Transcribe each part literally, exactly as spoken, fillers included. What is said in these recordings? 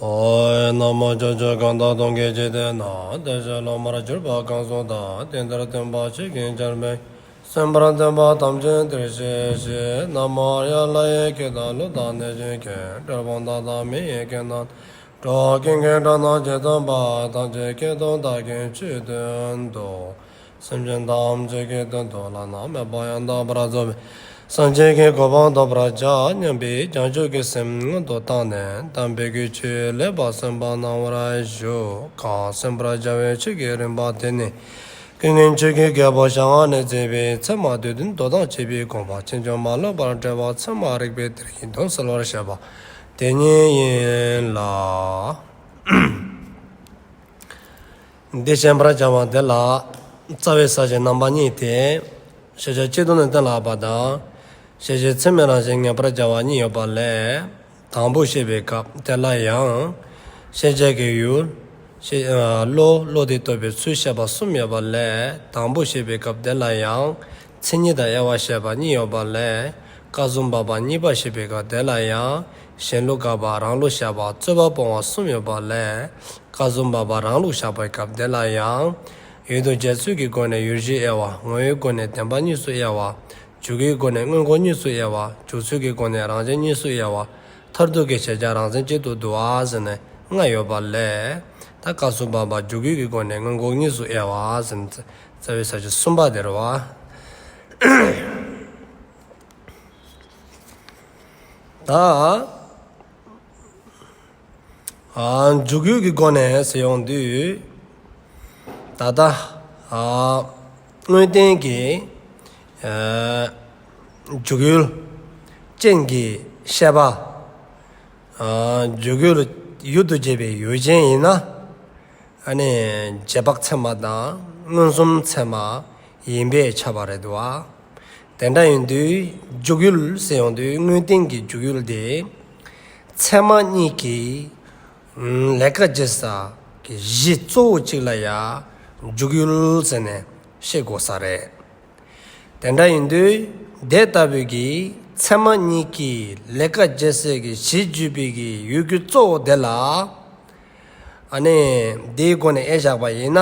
ཨོ། ན་མོ། ཕྱོགས་བཅུ་གང་དག་སྟོང་གི་འཇིག་རྟེན་ན། བདེ་གཤེགས་སློབ་མར་གྱུར་པ་གང་སུ་དག། དེང་འདིར་སྟོན་པ་ཆོས་ཀྱི་ཆར་འབེབས། གསན་པར་འདོད་པ་ཐམས་ཅད་འདིར་གཤེགས་ཤིག། ན་མོ་ཨཱརྱ། ལྷ་ཡི་སྐད་དང་ཀླུ་དང་གནོད་སྦྱིན་སྐད། གྲུལ་བུམ་དག་དང་མི་ཡི་སྐད་རྣམས། འགྲོ་བ་ཀུན་གྱི་སྒྲ་རྣམས་ཇི་ཙམ་པ། ཐམས་ཅད་སྐད་དུ་བདག་གིས་ཆོས་བསྟན་ཏོ། སེམས་ཅན་ཐམས་ཅད་ཀྱི་དོན་དུ་བླ་ན་མེད་པ་ཡང་དག་པར་རྫོགས་པའི་སངས་རྒྱས་ཀྱི་གོ་འཕང་ཐོབ་པར་བྱ་སྙམ་པའི་བྱང་ཆུབ་ཀྱི་སེམས་སྔོན་དུ་བཏང་ནས། དམ་པའི་གི་ཆོས་ལེགས་པར་གསན་པ་གནང་བར་ཞུ། གང་གསན་པར་བྱ་བའི་ཆོས་ཀྱི་རིམ་པ་དེ་ནི། ཀུན་མཁྱེན་ཆོས་ཀྱི་རྒྱལ་པོ་ཞལ་སྔ་ནས་མཛད་པའི་ཚད་མ་སྡེ་བདུན་མདོ་དང་བཅས་པའི་དགོངས་པ་ཕྱིན་ཅི་མ་ལོག་པར་འགྲེལ་བ་ཚད་མ་རིགས་པའི་གཏེར་གྱི་དོན་གསལ་བར་བཤད་པ་དེ་ཉིད་ཡིན་ལ། འདི་བཤད་པར་བྱ་བ་དེ་ལ་རྩ་བའི་ས་བཅད་རྣམ་པ་གཉིས་ཏེ། ཤེས་བྱ་སྤྱི་ལྡོག་ནས་གཏན་ལ་དབབ་པ་དང་། ཤེས་བྱེད་ཚད་མའི་རང་བཞིན་ངེས་པར་བྱ་བ་གཉིས་ཡོད་པ་ལས། དང་པོ་བཤད་པའི་སྐབས་དེ་ལ་ཡང་། ཤེས་བྱ་གི་ཡུལ། ཤེས་ཨ་བློ། བློ་དེས་རྟོགས་པའི་ཚུལ་བཤད་པ་གསུམ་ཡོད་པ་ལས། དང་པོ་བཤད་པའི་སྐབས་དེ་ལ་ཡང་། མཚན་ཉིད་དང་དབྱེ་བ་བཤད་པ་གཉིས་ཡོད་པ་ལས། སྐབས་སུ་བབ་པ་གཉིས་པ་བཤད་པའི་སྐབས་དེ་ལ་ཡང་། གཞན་ལུགས་དགག་པ། རང་ལུགས་བཞག་པ། རྩོད་པ་སྤོང་བ་གསུམ་ཡོད་པ་ལས། སྐབས་སུ་བབ་པ་རང་ལུགས་བཞག་པའི་སྐབས་དེ་ལ་ཡང་། ཡུལ་དུ་བྱེད་ཚུལ་གྱི་སྒོ་ནས་ཡུལ་བཞི་དབྱེ་བ། ངོ་བོའི་སྒོ་ནས་བདེན་པ་གཉིས་སུ་དབྱེ་བ། འཇུག་ཡུལ་སྒོ་ནས་མངོན་ལྐོག་གཉིས་སུ་དབྱེ་བ། འཇུག་ཚུལ་གྱི་སྒོ་ནས་རང་བཞིན་གཉིས་སུ་དབྱེ་བ། མཐར་ཐུག་གི་གཞལ་བྱ་རང་མཚན་གཅིག་ཏུ་བསྡུ་བ་ཟེར་ནས་ལྔ་ཡོད་པ་ལས། ད་སྐབས་སུ་བབ་པ་འཇུག་ཡུལ་གྱི་སྒོ་ནས་མངོན་ལྐོག་གཉིས་སུ་དབྱེ་བ་ཟེར་ནས་རྩ་བའི་ས་བཅད་གསུམ་པ་དེ་རེད་བ། ད། ཨ་འཇུག་ཡུལ་གྱི་སྒོ་ནས་ཟེར་ཡོང་དུས། ད་ལྟ་ཨ་དངོས་བསྟན་གྱི་ཨ་འཇུག་ཡུལ་ཅན་གྱི་བཤད་པ། ཨ་འཇུག་ཡུལ་ཡུལ་དུ་བྱེད་པའི་ཡུལ་ཅན་ཡིན་ན། ཨ་ནི་རྗེས་དཔག་ཚད་མ་དང་མངོན་སུམ་ཚད་མ་ཡིན་པས་ཁྱབ་པ་རེད་འདུག་བ། དེ་འདྲ་ཡིན་དུས་འཇུག་ཡུལ་ཟེར་ཡོང་དུས་དངོས་བསྟན་གྱི་འཇུག་ཡུལ་དེ་ཚད་མ་གཉིས་ཀྱི་ལས་ཀ་བྱེད་ས་གི་གཞི་གཙོ་བོ་གཅིག་ལ་ཡང་འཇུག་ཡུལ་ཟེར་ནས་བཤད་དགོས་ས་རེད། དེ་འདྲ་ཡིན་དུས་དེ་ལྟ་བུའི་གི་ཚད་མ་གཉིས་ཀྱི་ལས་ཀ་བྱེད་སའི་གི་གཞི་བརྗོད་པའི་གི་ཡུལ་གྱི་གཙོ་བོ་དེ་ལ། ཨ་ནི་དེའི་སྒོ་ནས་དབྱེ་བཞག་པ་ཡིན་ན།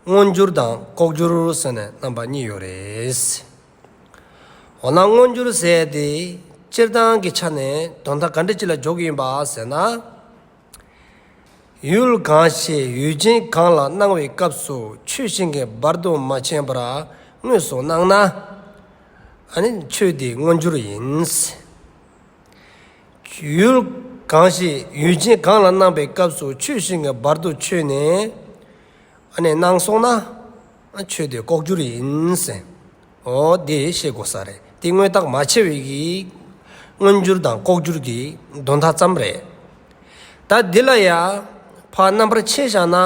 མངོན་གྱུར་དང་ལྐོག་གྱུར་ཟེར་ནས་རྣམ་པ་གཉིས་ཡོད་རེད། འོ་ན་མངོན་གྱུར་ཟེར་དེ་སྤྱིར་བཏང་གི་ཆ་ནས་དོན་དག་ག་འདྲ་ཅིག་ལ་འཇོག་གི་ཡིན་པ་ཟེར་ན། ཡུལ་གང་ཞིག་ཡུལ་ཅན་གང་ལ་སྣང་བའི་སྐབས་སུ་ཆོས་གཞན་གྱིས་བར་དུ་མ་ཕྱིན་པར་དངོས་སུ་སྣང་ན། ཨ་ནི་ཆོས་དེ་མངོན་གྱུར་ཡིན། ཡུལ་གང་ཞིག་ཡུལ་ཅན་གང་ལ་སྣང་བའི་སྐབས་སུ་ཆོས་གཞན་གྱིས་བར་དུ་ཆོད་ནས་ཨ་ནི་སྣང་སོང་ན། ཆོས་དེ་ལྐོག་གྱུར་ཡིན་ཟེར། འོ་དེ་ཤེས་དགོས་ས་རེད། དེ་དངོས་བཏགས་མ་ཕྱེ་བའི་གི་མངོན་གྱུར་དང་ལྐོག་གྱུར་གྱི་དོན་དག་ཙམ་རེད། ད་འདི་ལ་ཡ་ཕར་རྣམ་པར་ཕྱེ་བཞག་ན།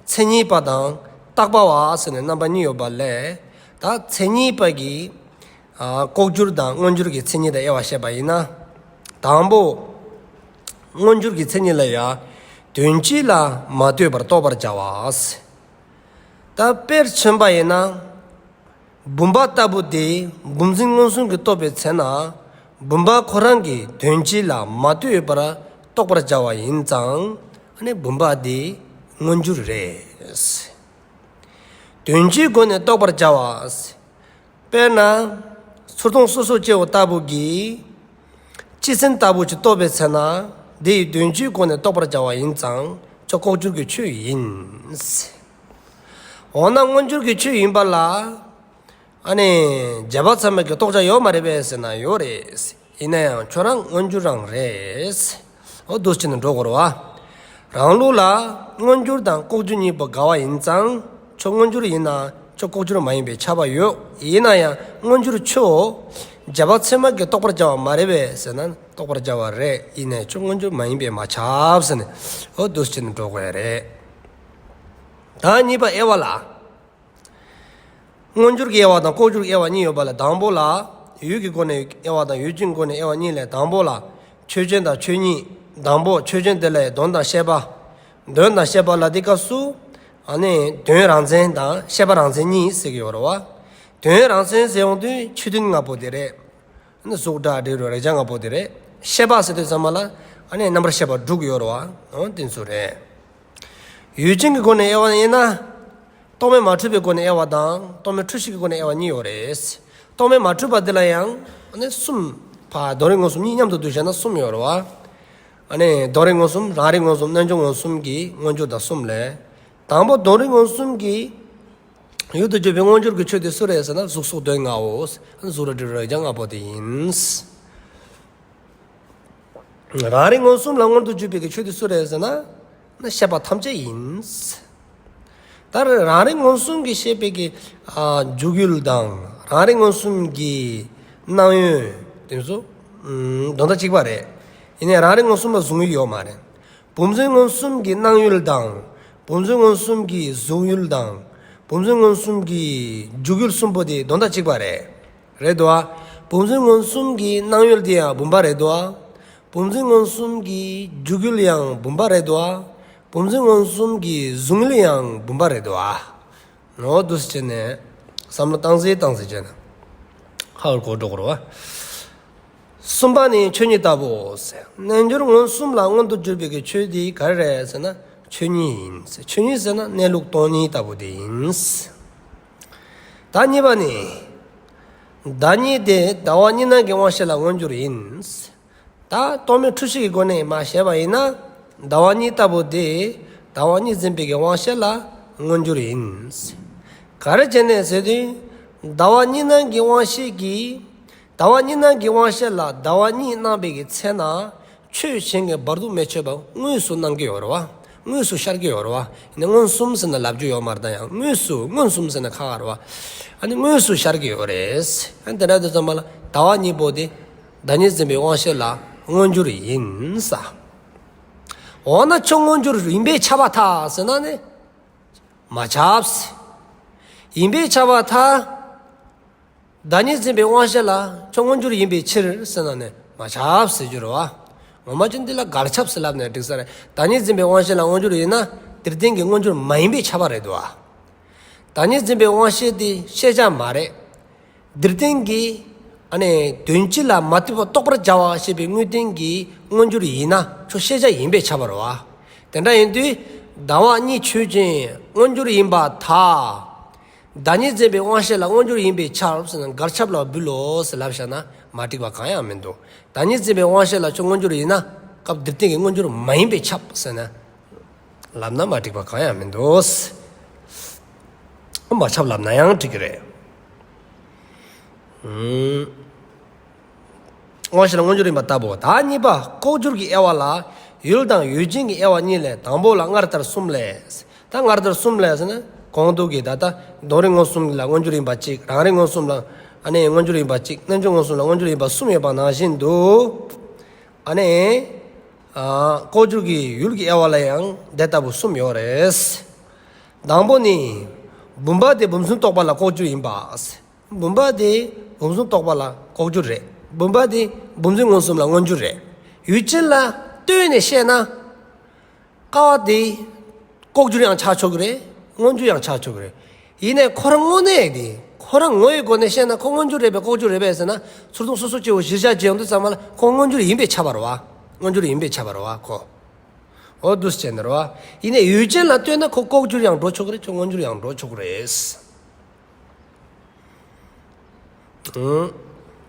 མཚན་ཉིད་པ་དང་བཏགས་པ་བ་ཟེར་ནས་རྣམ་པ་གཉིས་ཡོད་པ་ལས། ད་མཚན་ཉིད་པ་གི་ཨ་ལྐོག་གྱུར་དང་མངོན་གྱུར་གྱི་མཚན་ཉིད་དང་དབྱེ་བ་བཤད་པ་ཡིན་ན། དང་པོ། མངོན་གྱུར་གྱི་མཚན་ཉིད་ལ་ཡང་དོན་སྤྱི་ལ་མ་ལྟོས་པར་རྟོགས་པར་བྱ་བ། ད་དཔེར་མཚོན་པ་ཡིན་ན། བུམ་པ་ལྟ་བུ་དེ་བུམ་འཛིན་མངོན་སུམ་གྱིས་རྟོགས་པའི་ཚེ་ན། བུམ་པ་ཁོ་རང་གི་དོན་སྤྱི་ལ་མ་ལྟོས་པར་རྟོགས་པར་བྱ་བ་ཡིན་ཙང་། ཨ་ནི་བུམ་པ་དེ་མངོན་གྱུར་རེད། དོན་སྤྱིའི་སྒོ་ནས་རྟོགས་པར་བྱ་བ། དཔེར་ན། ཚུར་མཐོང་སོ་སོ་སྐྱེ་བོ་ལྟ་བུ་གིས། སྤྱི་མཚན་ལྟ་བུ་ཅིག་རྟོགས་པའི་ཚེ་ན། དེ་ཡི་དོན་སྤྱིའི་སྒོ་ནས་རྟོགས་པར་བྱ་བ་ཡིན་ཙང་ཁྱོད་ལྐོག་གྱུར་གྱི་ཆོས་ཡིན། འོ་ན་མངོན་གྱུར་གྱི་ཆོས་ཡིན་པ་ལ། ཨ་ནི་རྗེས་དཔག་ཚད་མ་གི་རྟོགས་བྱ་ཡོད་མ་རེད་པས་ཟེར་ན་ཡོད་རེད། ཡིན་ན་ཡང་ཁྱོད་རང་མངོན་གྱུར་རང་རེད། འོ་འདུག་སེ་བྱས་ནས་འགྲོ་དགོས་རེད་བ། རང་ལུགས་ལ་མངོན་གྱུར་དང་ལྐོག་གྱུར་གཉིས་པོ་འགལ་བ་ཡིན་ཙང་ཁྱོད་མངོན་གྱུར་ཡིན་ན་ཁྱོད་ལྐོག་གྱུར་མ་ཡིན་པས་ཁྱབ་པ་ཡོད། ཡིན་ན་ཡང་མངོན་གྱུར་ཁྱོད་རྗེས་དཔག་ཚད་མ་གིས་རྟོགས་པར་བྱ་བ་མ་རེད་པས་ཟེར་ན་རྟོགས་པར་བྱ་བ་རེད། ཡིན་ནའི་ཁྱོད་མངོན་གྱུར་མ་ཡིན་པས་མ་ཁྱབ་ཟེར་ནས་འོ་འདུག་སེ་བྱས་ནས་འགྲོ་དགོས་ཡ་རེད། ད་གཉིས་པ་དབྱེ་བ་ལ། མངོན་གྱུར་གྱི་དབྱེ་བ་དང་ལྐོག་གྱུར་གྱི་དབྱེ་བ་གཉིས་ཡོད་པ་ལས་དང་པོ་ལ། ཡུལ་གྱི་སྒོ་ནས་དབྱེ་བ་དང་ཡུལ་ཅན་སྒོ་ནས་དབྱེ་བ་གཉིས་ལས་དང་པོ་ལ། ཆོས་ཅན་དང་ཆོས་ཉིད། དང་པོ་ཆོས་ཅན་དེ་ལ་དོན་དང་ཤེས་པ། དོན་དང་ཤེས་པ་ལ་དེའི་སྐབས་སུ། ཨ་ནི་དོན་རང་མཚན་དང་ཤེས་པ་རང་མཚན་གཉིས་ཟེར་གྱི་ཡོད་རེད་བ། དོན་རང་མཚན་ཟེར་ཡོང་དུས་ཆོས་དོན་ལྔ་པོ་དེ་རེད། ཨ་ནི་གཟུགས་སྒྲ་དྲི་རོ་རེག་བྱ་ལྔ་པོ་དེ་རེད། ཤེས་པ་ཟེར་དུས་ཙམ་པ་ལ་ཨ་ནི་རྣམ་པར་ཤེས་པ་དྲུག་ཡོད་རེད་བ། འོ་དེ་ཚོ་རེད། ཡུལ་ཅན་གྱི་སྒོ་ནས་དབྱེ་བ་ཡིན་ན། རྟོག་མེད་མ་འཁྲུལ་པའི་སྒོ་ནས་དབྱེ་བ་དང་རྟོག་མེད་འཁྲུལ་ཤེས་ཀྱི་སྒོ་ནས་དབྱེ་བ་གཉིས་ཡོད་རེད། རྟོག་མེད་མ་འཁྲུལ་པ་འདི་ལ་ཡང་ཨ་ནི་གསུམ། ཕར་དོན་རིག་མངོན་སུམ་གཉིས་མཉམ་དུ་བསྡུས་བྱས་ན་གསུམ་ཡོད་རེད་བ། ཨ་ནི་དོན་རིག་མངོན་སུམ། རང་རིག་མངོན་སུམ། རྣལ་འབྱོར་མངོན་སུམ་གྱི་མངོན་གྱུར་དང་གསུམ་ལས། དང་པོ་དོན་རིག་མངོན་སུམ་གྱི་ཡུལ་དུ་གྱུར་པའི་མངོན་གྱུར་གྱི་ཆོས་དེ་སུ་རེད་ཟེར་ན། གཟུགས་སོགས་དོན་ལྔའོ། གཟུགས་རབ་ཏུ་རིག་པ་ལྔ་པོ་དེ་ཡིན། རང་རིག་མངོན་སུམ་ལ་མངོན་དུ་གྱུར་པའི་གི་ཆོས་དེ་སུ་རེད་ཟེར་ན། ཤེས་པ་ཐམས་ཅད་ཡིན། ད་རང་རིག་མངོན་སུམ་གྱི་ཤེས་པའི་གི་ཨ་འཇུག་ཡུལ་དང་རང་རིག་མངོན་སུམ་གྱི་སྣང་ཡུལ་དེ་ཚོ་ཨམ་དོན་དག་གཅིག་པ་རེད། ཡིན་ནའི་རང་རིག་མངོན་སུམ་ལ་གཟུང་ཡུལ་ཡོད་མ་རེད། བུམ་འཛིན་མངོན་སུམ་གྱི་སྣང་ཡུལ་དང་། བུམ་འཛིན་མངོན་སུམ་གྱི་གཟུང་ཡུལ་དང་། བུམ་འཛིན་མངོན་སུམ་གྱི་འཇུག་ཡུལ་གསུམ་པོ་དེ་དོན་དག་གཅིག་པ་རེད། རེད་དོ། བུམ་འཛིན་མངོན་སུམ་གྱི་སྣང་ཡུལ་དེ་ཡང་བུམ་པ་རེད་དོ། བུམ་འཛིན་མངོན་སུམ་གྱི་འཇུག་ཡུལ་ཡང་བུམ་པ་རེད་དོ། བུམ་འཛིན་མངོན་སུམ་གྱི་གཟུང་ཡུལ་ཡང་བུམ་པ་རེད་དོ། འོ་འདུག་སེ་བྱས་ནས་བསམ་བློ་བཏང་ཟེར་བཏང་ཟེར་བྱས་ན་ཧ་གོ་འགྲོ་གི་རེད་བ། གསུམ་པ་ནི་ཆོས་ཉིད་ལྟ་བུའོ། རྣལ་འབྱོར་མངོན་སུམ་ལ་མངོན་དུ་གྱུར་པའི་གི་ཆོས་དེ་ག་རེ་རེད་ཟེར་ན་ཆོས་ཉིད་ཡིན། ཆོས་ཉིད་ཟེར་ན་གནས་ལུགས་སྟོང་ཉིད་ལྟ་བུ་དེ་ཡིན། ད་གཉིས་པ་ནི། བདག་ཉིད་དེ་ཟླ་བ་གཉིས་སྣང་གི་དབང་ཤེས་ལ་མངོན་གྱུར་ཡིན། ད་རྟོག་མེད་འཁྲུལ་ཤེས་ཀྱི་སྒོ་ནས་མར་བཤད་པ་ཡིན་ན། ཟླ་བ་གཉིས་ལྟ་བུ་དེ་ཟླ་བ་གཉིས་འཛིན་པའི་གི་དབང་ཤེས་ལ་མངོན་གྱུར་ཡིན། ག་རེ་བྱས་ནས་ཟེར་དུས། ཟླ་བ་གཉིས་སྣང་གི་དབང་ཤེས་ཀྱིས། ཟླ་བ་གཉིས་སྣང་གི་དབང་ཤེས་ལ་ཟླ་བ་གཉིས་སྣང་བའི་གི་ཚེ་ན། ཆོས་གཞན་གྱི་བར་དུ་མི་ཆོད་པ་དངོས་སུ་སྣང་གི་ཡོད་རེད་བ། དངོས་སུ་ཤར་གྱི་ཡོད་རེད་བ། ཡིན་ནའི་མངོན་སུམ་ཟེར་ན་ལབ་རྒྱུ་ཡོད་མ་རེད། ད་ཡང་དངོས་སུ་མངོན་སུམ་ཟེར་ན་ཁག་ཁག་རེད་བ། ཨ་ནི་དངོས་སུ་ཤར་གྱི་ཡོད་རེད། ཨ་ནི་དེ་འདྲ་དུས་ཙམ་པ་ལ་ཟླ་བ་གཉིས་པོ་དེ་བདག་ཉིད་འཛིན་པའི་དབང་ཤེས་ལ་མངོན་གྱུར་ཡིན་ས། འོ་ན་ཁྱོད་མངོན་གྱུར་ཡིན་པས་ཁྱབ་པར་ཐལ་ཟེར་ན་ནི། མ་ཁྱབ་ཟེར། ཡིན་པས་ཁྱབ་པར་ཐལ། བདག་ཉིད་འཛིན་པའི་དབང་ཤེས་ལ་ཁྱོད་མངོན་གྱུར་ཡིན་པའི་ཕྱིར་ཟེར་ན་ནི་མ་ཁྱབ་ཟེར་རྒྱུ་རེད་བ། ངོ་མ་ཅིག་འདི་ལ་འགལ་ཁྱབ་ཟེར་ལབ་ནས་འགྲིག་ས་རེད། བདག་ཉིད་འཛིན་པའི་དབང་ཤེས་ལ་མངོན་གྱུར་ཡིན་ན་འདིར་བསྟན་གྱི་མངོན་གྱུར་མ་ཡིན་པས་ཁྱབ་པ་རེད་དོ། བདག་ཉིད་འཛིན་པའི་དབང་ཤེས་དེ་ཤེས་བྱ་མ་རེད། འདིར་བསྟན་གྱི་ཨ་ནི་དོན་སྤྱི་ལ་མ་ལྟོས་པར་རྟོགས་པར་བྱ་བ་ཞེས་པའི་དངོས་བསྟན་གྱི་མངོན་གྱུར་ཡིན་ན་ཁྱོད་ཤེས་བྱ་ཡིན་པས་ཁྱབ་པ་རེད་བ། དེ་འདྲ་ཡིན་དུས་ཟླ་བ་གཉིས་ཆོས་ཅན་མངོན་གྱུར་ཡིན་པར་ཐལ། བདག་ཉིད་འཛིན་པའི་དབང་ཤེས་ལ་མངོན་གྱུར་ཡིན་པས་ཁྱབ་ཟེར་ན་འགལ་ཁྱབ་ལ་འབུལ་ལོ་ཟེར་ལབ་བཞག་ན་མ་འགྲིག་པ་གང་ཡང་མི་འདུག་བདག་ཉིད་འཛིན་པའི་དབང་ཤེས་ལ་ཁྱོད་མངོན་གྱུར་ཡིན་ན་སྐབས་འདིར་བསྟན་གྱི་མངོན་གྱུར་མ་ཡིན་པས་ཁྱབ་ཟེར་ན་ལབ་ན་མ་འགྲིག་པ་གང་ཡང་མི་འདུག་མ་ཁྱབ་ལབ་ན་ཡང་འགྲིག་གི་རེད། ཨུམ། དབང་ཤེས་ལ་མངོན་གྱུར་ཡིན་པ་ལྟ་བུ། ད་གཉིས་པ་ལྐོག་གྱུར་གྱི་དབྱེ་བ་ལ་ཡུལ་དང་ཡུལ་ཅན་གྱི་དབྱེ་བ་གཉིས་ལས། དང་པོ་ལ་སྔར་ལྟར་གསུམ་ལས། ད་སྔར་ལྟར་གསུམ་ལས་ཟེར་ན་གོང་དུ་གི་ད་ལྟ་དོན་རིག་མངོན་སུམ་ལ་མངོན་གྱུར་ཡིན་པ་གཅིག་རང་རིག་མངོན་སུམ་ལ་ཨ་ནི་མངོན་གྱུར་ཡིན་པ་གཅིག་རྣལ་འབྱོར་མངོན་སུམ་ལ་མངོན་གྱུར་ཡིན་པ་གསུམ་ཡོད་པ་ནང་བཞིན་དུ། ཨ་ནི་ཨ་ལྐོག་གྱུར་གྱི་ཡུལ་གྱི་དབྱེ་བ་ལ་ཡང་དེ་ལྟ་བུ་གསུམ་ཡོད་རེད། དང་པོ་ནི། བུམ་པ་དེ་བུམ་འཛིན་རྟོག་པ་ལ་ལྐོག་གྱུར་ཡིན་པ། བུམ་པ་དེ་བུམ་འཛིན་རྟོག་པ་ལ་ལྐོག་གྱུར་རེད། བུམ་པ་དེ་བུམ་འཛིན་མངོན་སུམ་ལ་མངོན་གྱུར་རེད། ཡུལ་ཅན་ལ་ལྟོས་ནས་བཤད་ན། ཀ་བ་དེ་ལྐོག་གྱུར་ཡང་ཆགས་ཆོག་གི་རེད། མངོན་གྱུར་ཡང་ཆགས་ཆོག་གི་རེད། ཡིན་ནའི་ཁོ་རང་དངོས་གནས་དེ་ཁོ་རང་ངོ་བོའི་སྒོ་ནས་བཤད་ན་ཁོ་མངོན་གྱུར་རེད་པས་ལྐོག་གྱུར་རེད་པས་ཟེར་ན་ཚུར་མཐོང་སོ་སོ་སྐྱེ་བོ་གཞིར་བཞག་བྱས་ཡོང་དུས་ཙམ་པ་ལ་ཁོ་མངོན་གྱུར་ཡིན་པས་ཁྱབ་པ་རེད་བ། མངོན་གྱུར་ཡིན་པས་ཁྱབ་པ་རེད་བ་ཁོ། འོ་འདུག་སེ་བྱས་ནས་རེད་བ། ཡིན་ནའི་ཡུལ་ཅན་ལ་ལྟོས་ན་ཁོ་ལྐོག་གྱུར་ཡང་འགྲོ་ཆོག་གི་རེད། ཁྱོད་མངོན་གྱུར་ཡང་འགྲོ་ཆོག་གི་རེད། ཨང་།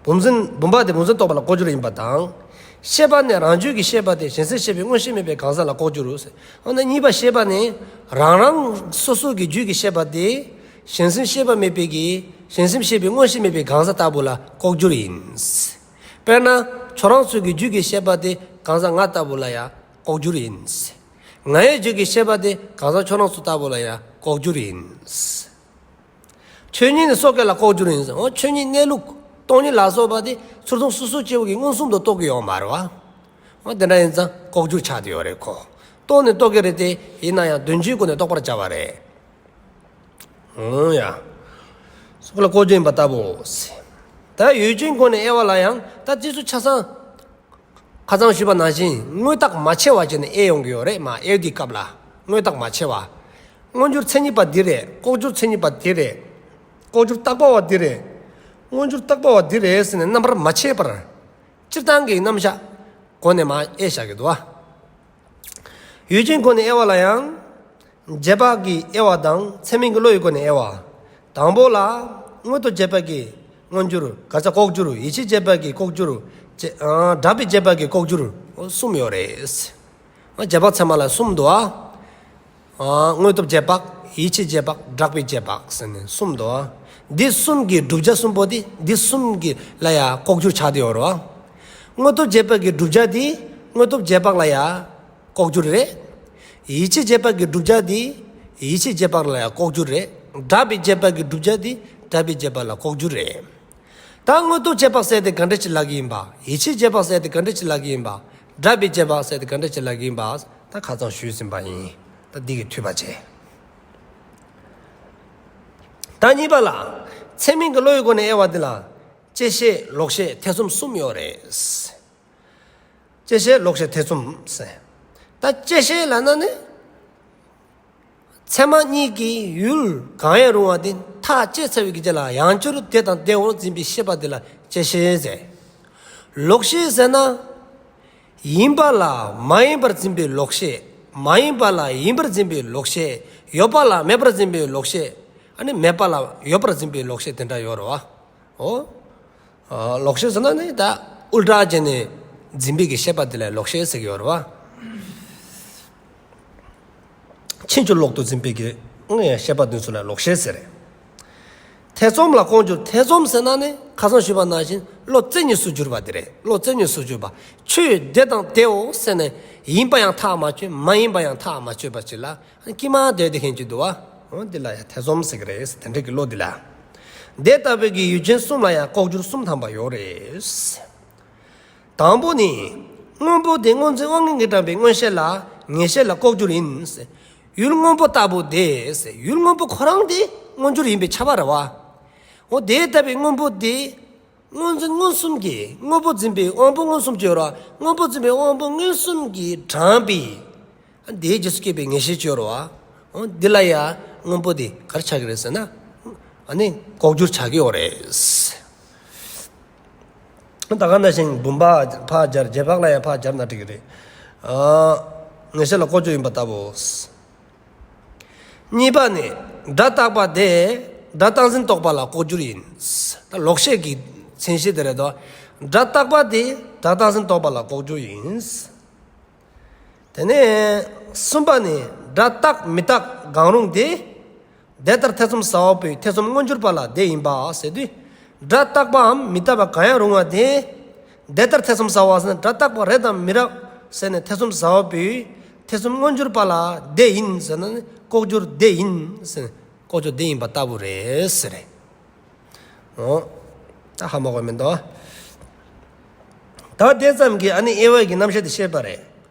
བུམ་འཛིན་བུམ་པ་དེ་བུམ་འཛིན་རྟོག་པ་ལ་ལྐོག་གྱུར་ཡིན་པ་དང་། ཤེས་པ་ནི་རང་རྒྱུད་ཀྱི་ཤེས་པ་དེ་གཞན་སེམས་ཤེས་པའི་མངོན་ཤེས་མེད་པའི་གང་ཟག་ལ་ལྐོག་གྱུར་རོ་ཟེར། འོ་ན་གཉིས་པ་ཤེས་པ་ནི་རང་རང་སོ་སོ་གི་རྒྱུད་ཀྱི་ཤེས་པ་དེ་གཞན་སེམས་ཤེས་པ་མེད་པའི་གི་གཞན་སེམས་ཤེས་པའི་མངོན་ཤེས་མེད་པའི་གང་ཟག་ལྟ་བུ་ལ་ལྐོག་གྱུར་ཡིན། དཔེར་ན་ཁྱོད་རང་ཚོ་གི་རྒྱུད་ཀྱི་ཤེས་པ་དེ་གང་ཟག་ང་ལྟ་བུ་ལ་ཡང་ལྐོག་གྱུར་ཡིན། ངའི་རྒྱུད་ཀྱི་ཤེས་པ་དེ་གང་ཟག་ཁྱོད་རང་ཚོ་ལྟ་བུ་ལ་ཡང་ལྐོག་གྱུར་ཡིན། ཆོས་ཉིད་ནི་སོ་སྐྱེ་ལ་ལྐོག་གྱུར་ཡིན་ཟེར། འོ་ཆོས་ཉིད་གནས་ལུགས་སྟོང་ཉིད་ལ་སོགས་པ་དེ་ཚུར་མཐོང་སོ་སོ་སྐྱེ་བོ་གིས་མངོན་སུམ་དུ་རྟོགས་ཀྱི་ཡོད་མ་རེད་བ། འོ་དེ་འདྲ་ཡིན་ཙང་ལྐོག་གྱུར་ཆགས་བསྡད་ཡོད་རེད་ཁོ། རྟོགས་ནི་རྟོགས་ཀྱི་རེད་དེ་ཡིན་ན་ཡང་དོན་སྤྱིའི་སྒོ་ནས་རྟོགས་པར་བྱ་བ་རེད། འོ་ཡ། སོ་སྐྱེ་ལ་ལྐོག་གྱུར་ཡིན་པ་ལྟ་བུའོ། ད་ཡུལ་ཅན་སྒོ་ནས་དབྱེ་བ་ལ་ཡང་ད་དེ་ཚོ་ཆ་ཚང་ཁ་སང་ཞུས་པ་ནང་བཞིན་དངོས་བཏགས་མ་ཕྱེ་བ་བྱས་ནས་དབྱེ་ཡོང་གི་ཡོད་རེད་མ། དབྱེ་བའི་སྐབས་ལ་དངོས་བཏགས་མ་ཕྱེ་བ། མངོན་གྱུར་མཚན་ཉིད་པ་འདི་རེད། ལྐོག་གྱུར་མཚན་ཉིད་པ་འདི་རེད། ལྐོག་གྱུར་བཏགས་པ་བ་འདི་རེད། མངོན་གྱུར་བཏགས་པ་བ་འདི་རེད་ཟེར་ནས་རྣམ་པར་མ་ཕྱེ་བར། སྤྱིར་བཏང་གི་རྣམ་གཞག་སྒོ་ནས་མར་དབྱེ་བཞག་གི་འདུག་བ། ཡུལ་ཅན་སྒོ་ནས་དབྱེ་བ་ལ་ཡང་། རྗེས་དཔག་གི་དབྱེ་བ་དང་ཚད་མིན་གྱི་བློ་ཡི་སྒོ་ནས་དབྱེ་བ། དང་པོ་ལ། དངོས་སྟོབས་རྗེས་དཔག་གི་མངོན་གྱུར། ག་ས་ལྐོག་གྱུར། ཡིད་ཆེས་རྗེས་དཔག་གི་ལྐོག་གྱུར། རྗེ་ཨ་སྒྲ་པའི་རྗེས་དཔག་གི་ལྐོག་གྱུར། གསུམ་ཡོད་རེད། རྗེས་དཔག་ཚད་མ་ལ་གསུམ་འདུག་ཨ། ཨ་དངོས་སྟོབས་རྗེས་དཔག་ཡིད་ཆེས་རྗེས་དཔག་སྒྲ་པའི་རྗེས་དཔག་ཟེར་ནས་གསུམ་འདུག་ཨ། འདི་གསུམ་གྱི་བསྒྲུབ་བྱ་གསུམ་པོ་དེ་འདི་གསུམ་གྱི་ལ་ཡང་ལྐོག་གྱུར་ཆགས་བསྡད་ཡོད་རེད་བ། དངོས་སྟོབས་རྗེས་དཔག་གི་བསྒྲུབ་བྱ་དེ་དངོས་སྟོབས་རྗེས་དཔག་ལ་ཡང་ལྐོག་གྱུར་རེད། ཡིད་ཆེས་རྗེས་དཔག་གི་བསྒྲུབ་བྱ་དེ་ཡིད་ཆེས་རྗེས་དཔག་ལ་ཡང་ལྐོག་གྱུར་རེད། སྒྲ་པའི་རྗེས་དཔག་གི་བསྒྲུབ་བྱ་དེ་སྒྲ་པའི་རྗེས་དཔག་ལ་ལྐོག་གྱུར་རེད། ད་དངོས་སྟོབས་རྗེས་དཔག་ཟེར་དེ་ག་འདྲ་ཅིག་ལབ་ཀྱི་ཡིན་པ། ཡིད་ཆེས་རྗེས་དཔག་ཟེར་དེ་ག་འདྲ་ཅིག་ལབ་ཀྱི་ཡིན་པ། སྒྲ་པའི་རྗེས་དཔག་ཟེར་དེ་ག་འདྲ་ཅིག་ལབ་ཀྱི་ཡིན་པ། ད་ཁ་སང་ཞུས་ཟིན་པ་ཡིན། ད་འདི་གི་འཐུས་པ་བྱས། ད་གཉིས་པ་ལ། ཚད་མིན་གྱི་བློ་ཡི་སྒོ་ནས་དབྱེ་བ་འདི་ལ། བཅད་ཤེས་ལོག་ཤེས་ཐེ་ཚོམ་གསུམ་ཡོད་རེད། བཅད་ཤེས་ལོག་ཤེས་ཐེ་ཚོམ་ཟེར། ད་བཅད་ཤེས་ལབ་ན་ནི། ཚད་མ་གཉིས་ཀྱི་ཡུལ་གང་ཡང་རུང་བ་དེ་ཐག་བཅད་ཚར་བའི་རྗེས་ལ་ཡང་བསྐྱར་དེ་དང་དེའོ་འཛིན་པའི་ཤེས་པ་དེ་ལ་བཅད་ཤེས་ཟེར། ལོག་ཤེས་ཟེར་ན། ཡིན་པ་ལ་མ་ཡིན་པར་འཛིན་པའི་ལོག་ཤེས། མ་ཡིན་པ་ལ་ཡིན་པར་འཛིན་པའི་ལོག་ཤེས། ཡོད་པ་ལ་མེད་པར་འཛིན་པའི་ལོག་ཤེས། ཨ་ནི་མེད་པ་ལ་ཡོད་པར་འཛིན་པའི་ལོག་ཤེས་དེ་འདྲ་ཡོད་རེད་བ། འོ། ཨ་ལོག་ཤེས་ཟེར་ན་ནི་ད་ཨུལ་ཊ་བྱས་ནས་འཛིན་པའི་གི་ཤེས་པ་དེ་ལ་ལོག་ཤེས་ཟེར་གྱི་ཡོད་རེད་བ། ཕྱིན་ཅི་ལོག་ཏུ་འཛིན་པའི་གི་ཤེས་པ་དེ་ཚོ་ལ་ལོག་ཤེས་ཟེར། ཐེ་ཚོམ་ལ་ལྐོག་གྱུར། ཐེ་ཚོམ་ཟེར་ན་ནི་ཁ་སང་ཞུས་པ་ནང་བཞིན་བློ་རྩེ་གཉིས་སུ་གྱུར་པ་དེ་རེད། བློ་རྩེ་གཉིས་སུ་གྱུར་པ། ཆོས་དེ་དང་དེའོ་ཟེར་ནས་ཡིན་པ་ཡང་ཐག་མ་ཆོད། མ་ཡིན་པ་ཡང་ཐག་མ་ཆོད་པ་ཅིག་ལ། ཀྱི་མ་དེ་དེ་ཁེན་གྱི་འདུག་བ། འོ་འདི་ལ་ཡང་ཐེ་ཚོམ་ཟེར་གི་རེད། དེ་འདྲ་གི་བློ་འདི་ལ། དེ་ལྟ་བུའི་གི་ཡུལ་ཅན་གསུམ་ལ་ཡང་ལྐོག་གྱུར་གསུམ་ཐམ་པ་ཡོད་རེད། དང་པོ་ནི། སྔོན་པོ་དེ་སྔོ་འཛིན་དབང་མངོན་གྱིས་དྲངས་པའི་མངོན་ཤེས་ལ་ངེས་ཤེས་ལ་ལྐོག་གྱུར་ཡིན། ཡུལ་སྔོན་པོ་ལྟ་བུ་དེ། ཡུལ་སྔོན་པོ་ཁོ་རང་དེ་མངོན་གྱུར་ཡིན་པས་ཁྱབ་པ་རེད་བ། འོ་དེ་ལྟ་བུའི་སྔོན་པོ་དེ། སྔོ་འཛིན་མངོན་སུམ་གྱིས། སྔོན་པོ་འཛིན་པའི་དབང་པོ་མངོན་སུམ་ཅིག་ཡོད་རེད་བ། སྔོན་པོ་འཛིན་པའི་དབང་པོ་མངོན་སུམ་གྱིས་དྲངས་པའི། ཨ་དེའི་རྗེས་སུ་སྐྱེས་པའི་ངེས་ཤེས་ཅིག་ཡོད་རེད་བ། འོ་འདི་ལ་ཡང་སྔོན་པོ་འདི་ག་རེ་ཆགས་ཀྱི་རེད་ཟེར་ན། ཨ་ནི་ལྐོག་གྱུར་ཆགས་ཀྱི་ཡོད་རེད། ད་ག་ནང་བཞིན་བུམ་པ་ཕར་སྦྱར། རྗེས་དཔག་ལ་ཡང་ཕར་སྦྱར་ན་འགྲིག་གི་རེད། ཨ་ངེས་ཤེས་ལ་ལྐོག་གྱུར་ཡིན་པ་ལྟ་བུ། གཉིས་པ་ནི། སྒྲ་རྟག་པ་དེ་སྒྲ་རྟག་འཛིན་རྟོག་པ་ལ་ལྐོག་གྱུར་ཡིན། ད་ལོག་ཤེས་ཀྱི་མཚན་གཞི་དེ་རེད་དོ། སྒྲ་རྟག་པ་དེ་སྒྲ་རྟག་འཛིན་རྟོག་པ་ལ་ལྐོག་གྱུར་ཡིན། དེ་ནས་གསུམ་པ་ནི། སྒྲ་རྟག་མི་རྟག་གང་རུང་དེ། དེ་ལྟར་ཐེ་ཚོམ་ཟ་བ་པོའི་ཐེ་ཚོམ་མངོན་གྱུར་པ་ལ་དེ་ཡིན་པ་ཟེར་དུས། སྒྲ་རྟག་པའམ་མི་རྟག་པ་གང་ཡང་རུང་བ་དེ། དེ་ལྟར་ཐེ་ཚོམ་ཟ་བ་ཟེར་ན་སྒྲ་རྟག་པ་རེད་དམ་མི་རེད་ཟེར་ནས་ཐེ་ཚོམ་ཟ་བ་པོའི་ཐེ་ཚོམ་མངོན་གྱུར་པ་ལ་དེ་ཡིན་ཟེར་ན་ནི་ལྐོག་གྱུར་དེ་ཡིན་ཟེར་ན་ལྐོག་གྱུར་དེ་ཡིན་པ་ལྟ་བུ་རེད་ཟེར་རེད། འོ། ད་ཧ་མ་གོ་མི་འདུག་ད་དེ་ཙམ་གྱིས་ཨ་ནི་དབྱེ་བ་གི་རྣམ་གཞག་དེ་བཤད་པ་རེད།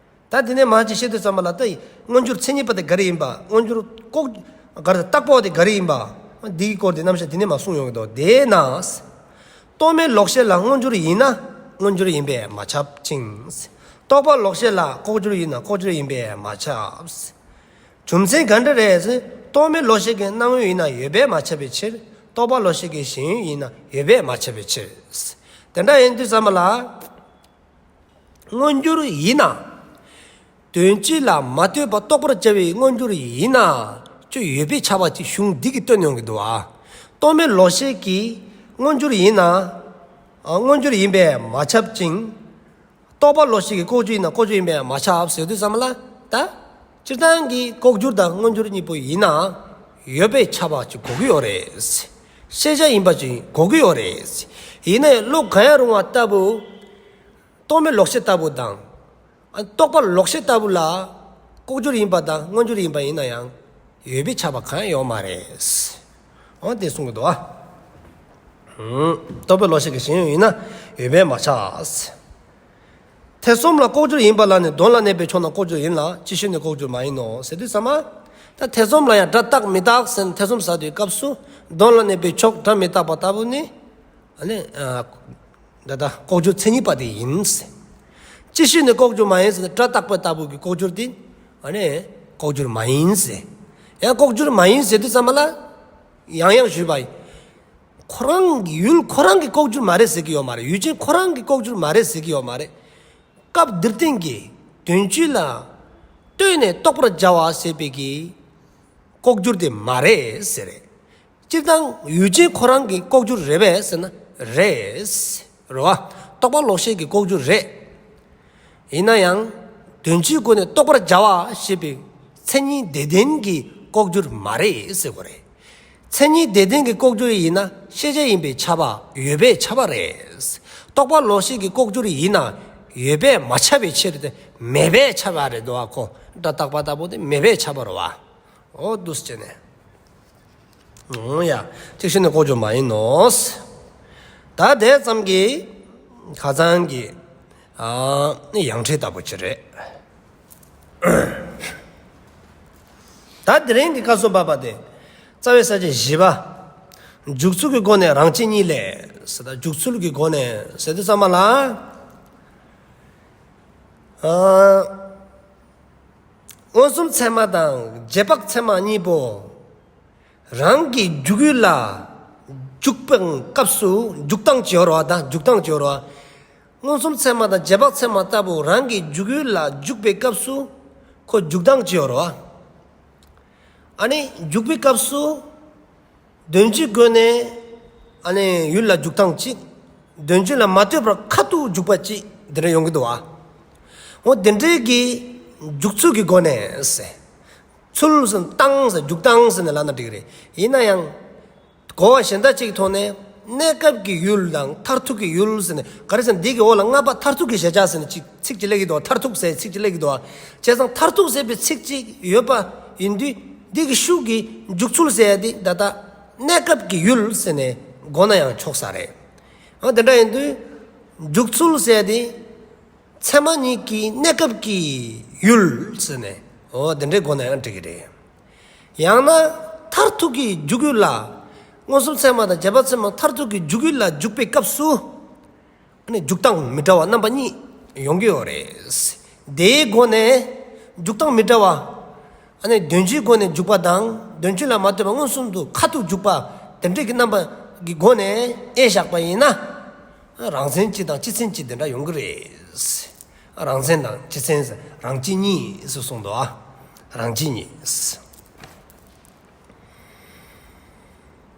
ད་དེ་ནས་མར་ཅིག་བཤད་དུས་ཙམ་པ་ལ་ད་མངོན་གྱུར་མཚན་ཉིད་པ་དེ་ག་རེ་ཡིན་པ། མངོན་གྱུར་ལྐོག་ག་རེ་རྟག་པ་དེ་ག་རེ་ཡིན་པ། འདིའི་སྐོར་དེ་རྣམ་གཞག་དེ་ནས་མར་གསུངས་ཡོང་གི་འདུག་དེས་ན། རྟོག་མེད་ལོག་ཤེས་ལ་མངོན་གྱུར་ཡིན་ན་མངོན་གྱུར་ཡིན་པས་མ་ཁྱབ་ཅིང། རྟོག་པ་ལོག་ཤེས་ལ་ལྐོག་གྱུར་ཡིན་ན་ལྐོག་གྱུར་ཡིན་པས་མ་ཁྱབ། རྒྱུ་མཚན་ག་འདྲ་རེད་ཟེར། རྟོག་མེད་ལོག་ཤེས་ཀྱི་སྣང་ཡུལ་ཡིན་ན་ཡོད་པས་མ་ཁྱབ་པའི་ཕྱིར། རྟོག་པ་ལོག་ཤེས་ཀྱི་ཞེན་ཡུལ་ཡིན་ན་ཡོད་པས་མ་ཁྱབ་པའི་ཕྱིར། དེ་འདྲ་ཡིན་དུས་ཙམ་པ་ལ། མངོན་གྱུར་ཡིན་ན། དོན་སྤྱི་ལ་མ་ལྟོས་པར་རྟོགས་པར་བྱ་བའི་མངོན་གྱུར་ཡིན་ན། ཅིག་ཡོད་པས་ཁྱབ་པ་ཅིག་གཞུང་འདི་གིས་སྟོན་ཡོང་གི་འདུག་ཨ། རྟོག་མེད་ལོག་ཤེས་ཀྱི་མངོན་གྱུར་ཡིན་ན། ཨ་མངོན་གྱུར་ཡིན་པས་མ་ཁྱབ་ཅིང་། རྟོག་པ་ལོག་ཤེས་ཀྱི་ལྐོག་གྱུར་ཡིན་ན་ལྐོག་གྱུར་ཡིན་པས་མ་ཁྱབ་ཟེར་དུས་ཙམ་པ་ལ་ད། སྤྱིར་བཏང་གི་ལྐོག་གྱུར་དང་མངོན་གྱུར་གཉིས་པོ་ཡིན་ན། ཡོད་པས་ཁྱབ་པ་ཅིག་དགོས་ཀྱི་ཡོད་རེད། ཤེས་བྱ་ཡིན་པ་ཅིག་དགོས་ཀྱི་ཡོད་རེད། ཡིན་ན་ཡང་བློ་གང་ཡང་རུང་བ་ལྟ་བུ། རྟོག་མེད་ལོག་ཤེས་ལྟ་བུ་དང་། ཨ་རྟོག་པ་ལོག་ཤེས་ལྟ་བུ་ལ། ལྐོག་གྱུར་ཡིན་པ་དང་མངོན་གྱུར་ཡིན་པ་ཡིན་ན་ཡང་། ཡོད་པས་ཁྱབ་པ་གང་ཡང་ཡོད་མ་རེད། འོ་དེ་གསུང་གི་འདུག་ཨ། ཧུམ། རྟོག་པ་ལོག་ཤེས་ཀྱི་ཞེན་ཡུལ་ཡིན་ན་ཡོད་པས་མ་ཁྱབ། ཐེ་ཚོམ་ལ་ལྐོག་གྱུར་ཡིན་པ་ལ་ནི་དོན་ལ་གནས་པའི་ཕྱོགས་ན་ལྐོག་གྱུར་ཡིན་ལ་ཅིག་ཤོས་ནི་ལྐོག་གྱུར་མ་ཡིན་ནོ་ཟེར་དུས་ཙམ་པ། ད་ཐེ་ཚོམ་ལ་ཡང་སྒྲ་རྟག་མི་རྟག་ཟེར་ནས་ཐེ་ཚོམ་ཟ་དུས་སྐབས་སུ་དོན་ལ་གནས་པའི་ཕྱོགས་སྒྲ་མི་རྟག་པ་ལྟ་བུ་ནི། ཨ་ནི། ཨ། ད་ལྟ་ལྐོག་གྱུར་མཚན་ཉིད་པ་དེ་ཡིན་ཟེར། ཅིག་ཤོས་ནི་ལྐོག་གྱུར་མ་ཡིན་ཟེར་ནས་སྒྲ་རྟག་པ་ལྟ་བུ་གི་ལྐོག་གྱུར་དེ། ཨ་ནི། ལྐོག་གྱུར་མ་ཡིན་ཟེར། ཡང་ལྐོག་གྱུར་མ་ཡིན་ཟེར་དུས་ཙམ་པ་ལ། ཡང་ཡང་ཞུས་པ་ཡིན། ཁོ་རང་གི་ཡུལ་ཁོ་རང་གི་ལྐོག་གྱུར་མ་རེད་ཟེར་གྱི་ཡོད་མ་རེད། ཡུལ་ཅན་ཁོ་རང་གི་ལྐོག་གྱུར་མ་རེད་ཟེར་གྱི་ཡོད་མ་རེད། སྐབས་འདིར་བསྟན་གྱི་དོན་སྤྱི་ལ་ལྟོས་ནས་རྟོགས་པར་བྱ་བ་ཞེས་པའི་གི་ལྐོག་གྱུར་དེ་མ་རེད་ཟེར་རེད། སྤྱིར་བཏང་ཡུལ་ཅན་ཁོ་རང་གི་ལྐོག་གྱུར་རེད་པས་ཟེར་ན་རེད། རེད་བ། རྟོག་པ་ལོག་ཤེས་ཀྱི་ལྐོག་གྱུར་རེད། ཡིན་ན་ཡང་དོན་སྤྱིའི་སྒོ་ནས་རྟོགས་པར་བྱ་བ་ཞེས་པའི་མཚན་ཉིད་དེ་ལྡན་གྱི་ལྐོག་གྱུར་མ་རེད་ཟེར་དགོས་རེད། མཚན་ཉིད་དེ་ལྡན་གྱི་ལྐོག་གྱུར་ཡིན་ན་ཤེས་བྱ་ཡིན་པས་ཁྱབ་པ་ཡོད་པས་ཁྱབ་པ་རེད། རྟོག་པ་ལོག་ཤེས་ཀྱི་ལྐོག་གྱུར་ཡིན་ན་ཡོད་པས་མ་ཁྱབ་པའི་ཕྱིར་ཏེ་མེད་པས་ཁྱབ་པ་རེད་དོ། ཨ་ཁོ་སྒྲ་རྟག་པ་ལྟ་བུ་དེ་མེད་པས་ཁྱབ་པ་རེད་བ། འོ་འདུག་སེ་བྱས་ནས། འོ་ཡ། གཅིག་ཤོས་ནས་ལྐོག་གྱུར་མ་ཡིན་ནོ། ད་དེ་ཙམ་གྱིས་ཁ་སང་གི་ཨ་ཡང་ཁྲིད་ལྟ་བུ་ཅིག་རེད། ད་དེ་རིང་གི་སྐབས་སུ་བབ་པ་དེ་རྩ་བའི་ས་བཅད་བཞི་པ། འཇུག་ཚུལ་གྱི་སྒོ་ནས་རང་གཅིག་ཉིད་ལས་ཟེར། ད་འཇུག་ཚུལ་གྱི་སྒོ་ནས་ཟེར་དུས་ཙམ་པ་ལ། ཨ། མངོན་སུམ་ཚད་མ་དང་རྗེས་དཔག་ཚད་མ་གཉིས་པོ། རང་གི་འཇུག་ཡུལ་ལ་འཇུག་པའི་སྐབས་སུ་འཇུག་སྟངས་ཅིག་ཡོད་རེད་བ། ད་འཇུག་སྟངས་ཅིག་ཡོད་རེད་བ། མངོན་སུམ་ཚད་མ་དང་རྗེས་དཔག་ཚད་མ་ལྟ་བུ་རང་གི་འཇུག་ཡུལ་ལ་འཇུག་པའི་སྐབས་སུ་ཁོ་འཇུག་སྟངས་ཅིག་ཡོད་རེད་བ། ཨ་ནི་འཇུག་པའི་སྐབས་སུ་དོན་སྤྱིའི་སྒོ་ནས་ཨ་ནི་ཡུལ་ལ་འཇུག་སྟངས་གཅིག། དོན་སྤྱི་ལ་མ་ལྟོས་པར་ཁ་ཐུག་འཇུག་པ་གཅིག་དེ་འདྲ་ཡོང་གི་འདུག་བ། འོ་དེ་འདྲའི་གི་འཇུག་ཚུལ་གྱི་སྒོ་ནས་ཟེར། ཚུལ་ཟེར་སྟངས་ཟེར་འཇུག་སྟངས་ཟེར་ནས་ལབ་ན་འགྲིག་གི་རེད། ཡིན་ན་ཡང་གོ་བ་གཞན་དག་ཅིག་གི་ཐོག་ནས་གནས་སྐབས་ཀྱི་ཡུལ་དང་མཐར་ཐུག་གི་ཡུལ་ཟེར་ནས། ག་རེ་ཟེར་ན་འདི་གི་འོག་ལ་ལྔ་པ་མཐར་ཐུག་གི་གཞལ་བྱ་ཟེར་ནས་ཅིག་ཚིག་ཅིག་སླེབས་ཀྱི་འདུག་བ། མཐར་ཐུག་ཟེར་ཚིག་ཅིག་སླེབས་ཀྱི་འདུག་བ། བྱས་ཙང་མཐར་ཐུག་ཟེར་བའི་ཚིག་ཅིག་ཡོད་པ་ཡིན་དུས་འདི་གི་ཤུགས་ཀྱིས་འཇུག་ཚུལ་ཟེར་ཡ་དེ་ད་ལྟ་གནས་སྐབས་ཀྱི་ཡུལ་ཟེར་ནས་གོ་ན་ཡང་ཆོག་ས་རེད། འོ་དེ་འདྲ་ཡིན་དུས་འཇུག་ཚུལ་ཟེར་ཡ་དེ་ཚད་མ་གཉིས་ཀྱི་གནས་སྐབས་ཀྱི་ཡུལ་ཟེར་ནས། འོ་དེ་འདྲའི་སྒོ་ནས་ཡང་འགྲིག་གི་རེད། ཡང་ན་མཐར་ཐུག་གི་འཇུག་ཡུལ་ལ། མངོན་སུམ་ཚད་མ་དང་རྗེས་དཔག་ཚད་མ་མཐར་ཐུག་གི་འཇུག་ཡུལ་ལ་འཇུག་པའི་སྐབས་སུ། ཨ་ནི་འཇུག་སྟངས་མི་འདྲ་བ་རྣམ་པ་གཉིས་ཡོང་གི་ཡོད་རེད། དེའི་སྒོ་ནས་འཇུག་སྟངས་མི་འདྲ་བ། ཨ་ནི་དོན་སྤྱིའི་སྒོ་ནས་འཇུག་པ་དང་དོན་སྤྱི་ལ་མ་ལྟོས་པར་མངོན་སུམ་དུ་ཁ་ཐུག་འཇུག་པ། དེ་འདྲའི་གི་རྣམ་པ་གི་སྒོ་ནས་དབྱེ་བཞག་པ་ཡིན་ན། རང་མཚན་གཅིག་དང་སྤྱི་མཚན་གཅིག་དེ་འདྲ་ཡོང་གི་རེད། རང་མཚན་དང་སྤྱི་མཚན་ཟེར་རང་གཅིག་ཉིད་ཟེར་གསུངས་འདུག་ཨ། རང་གཅིག་ཉིད།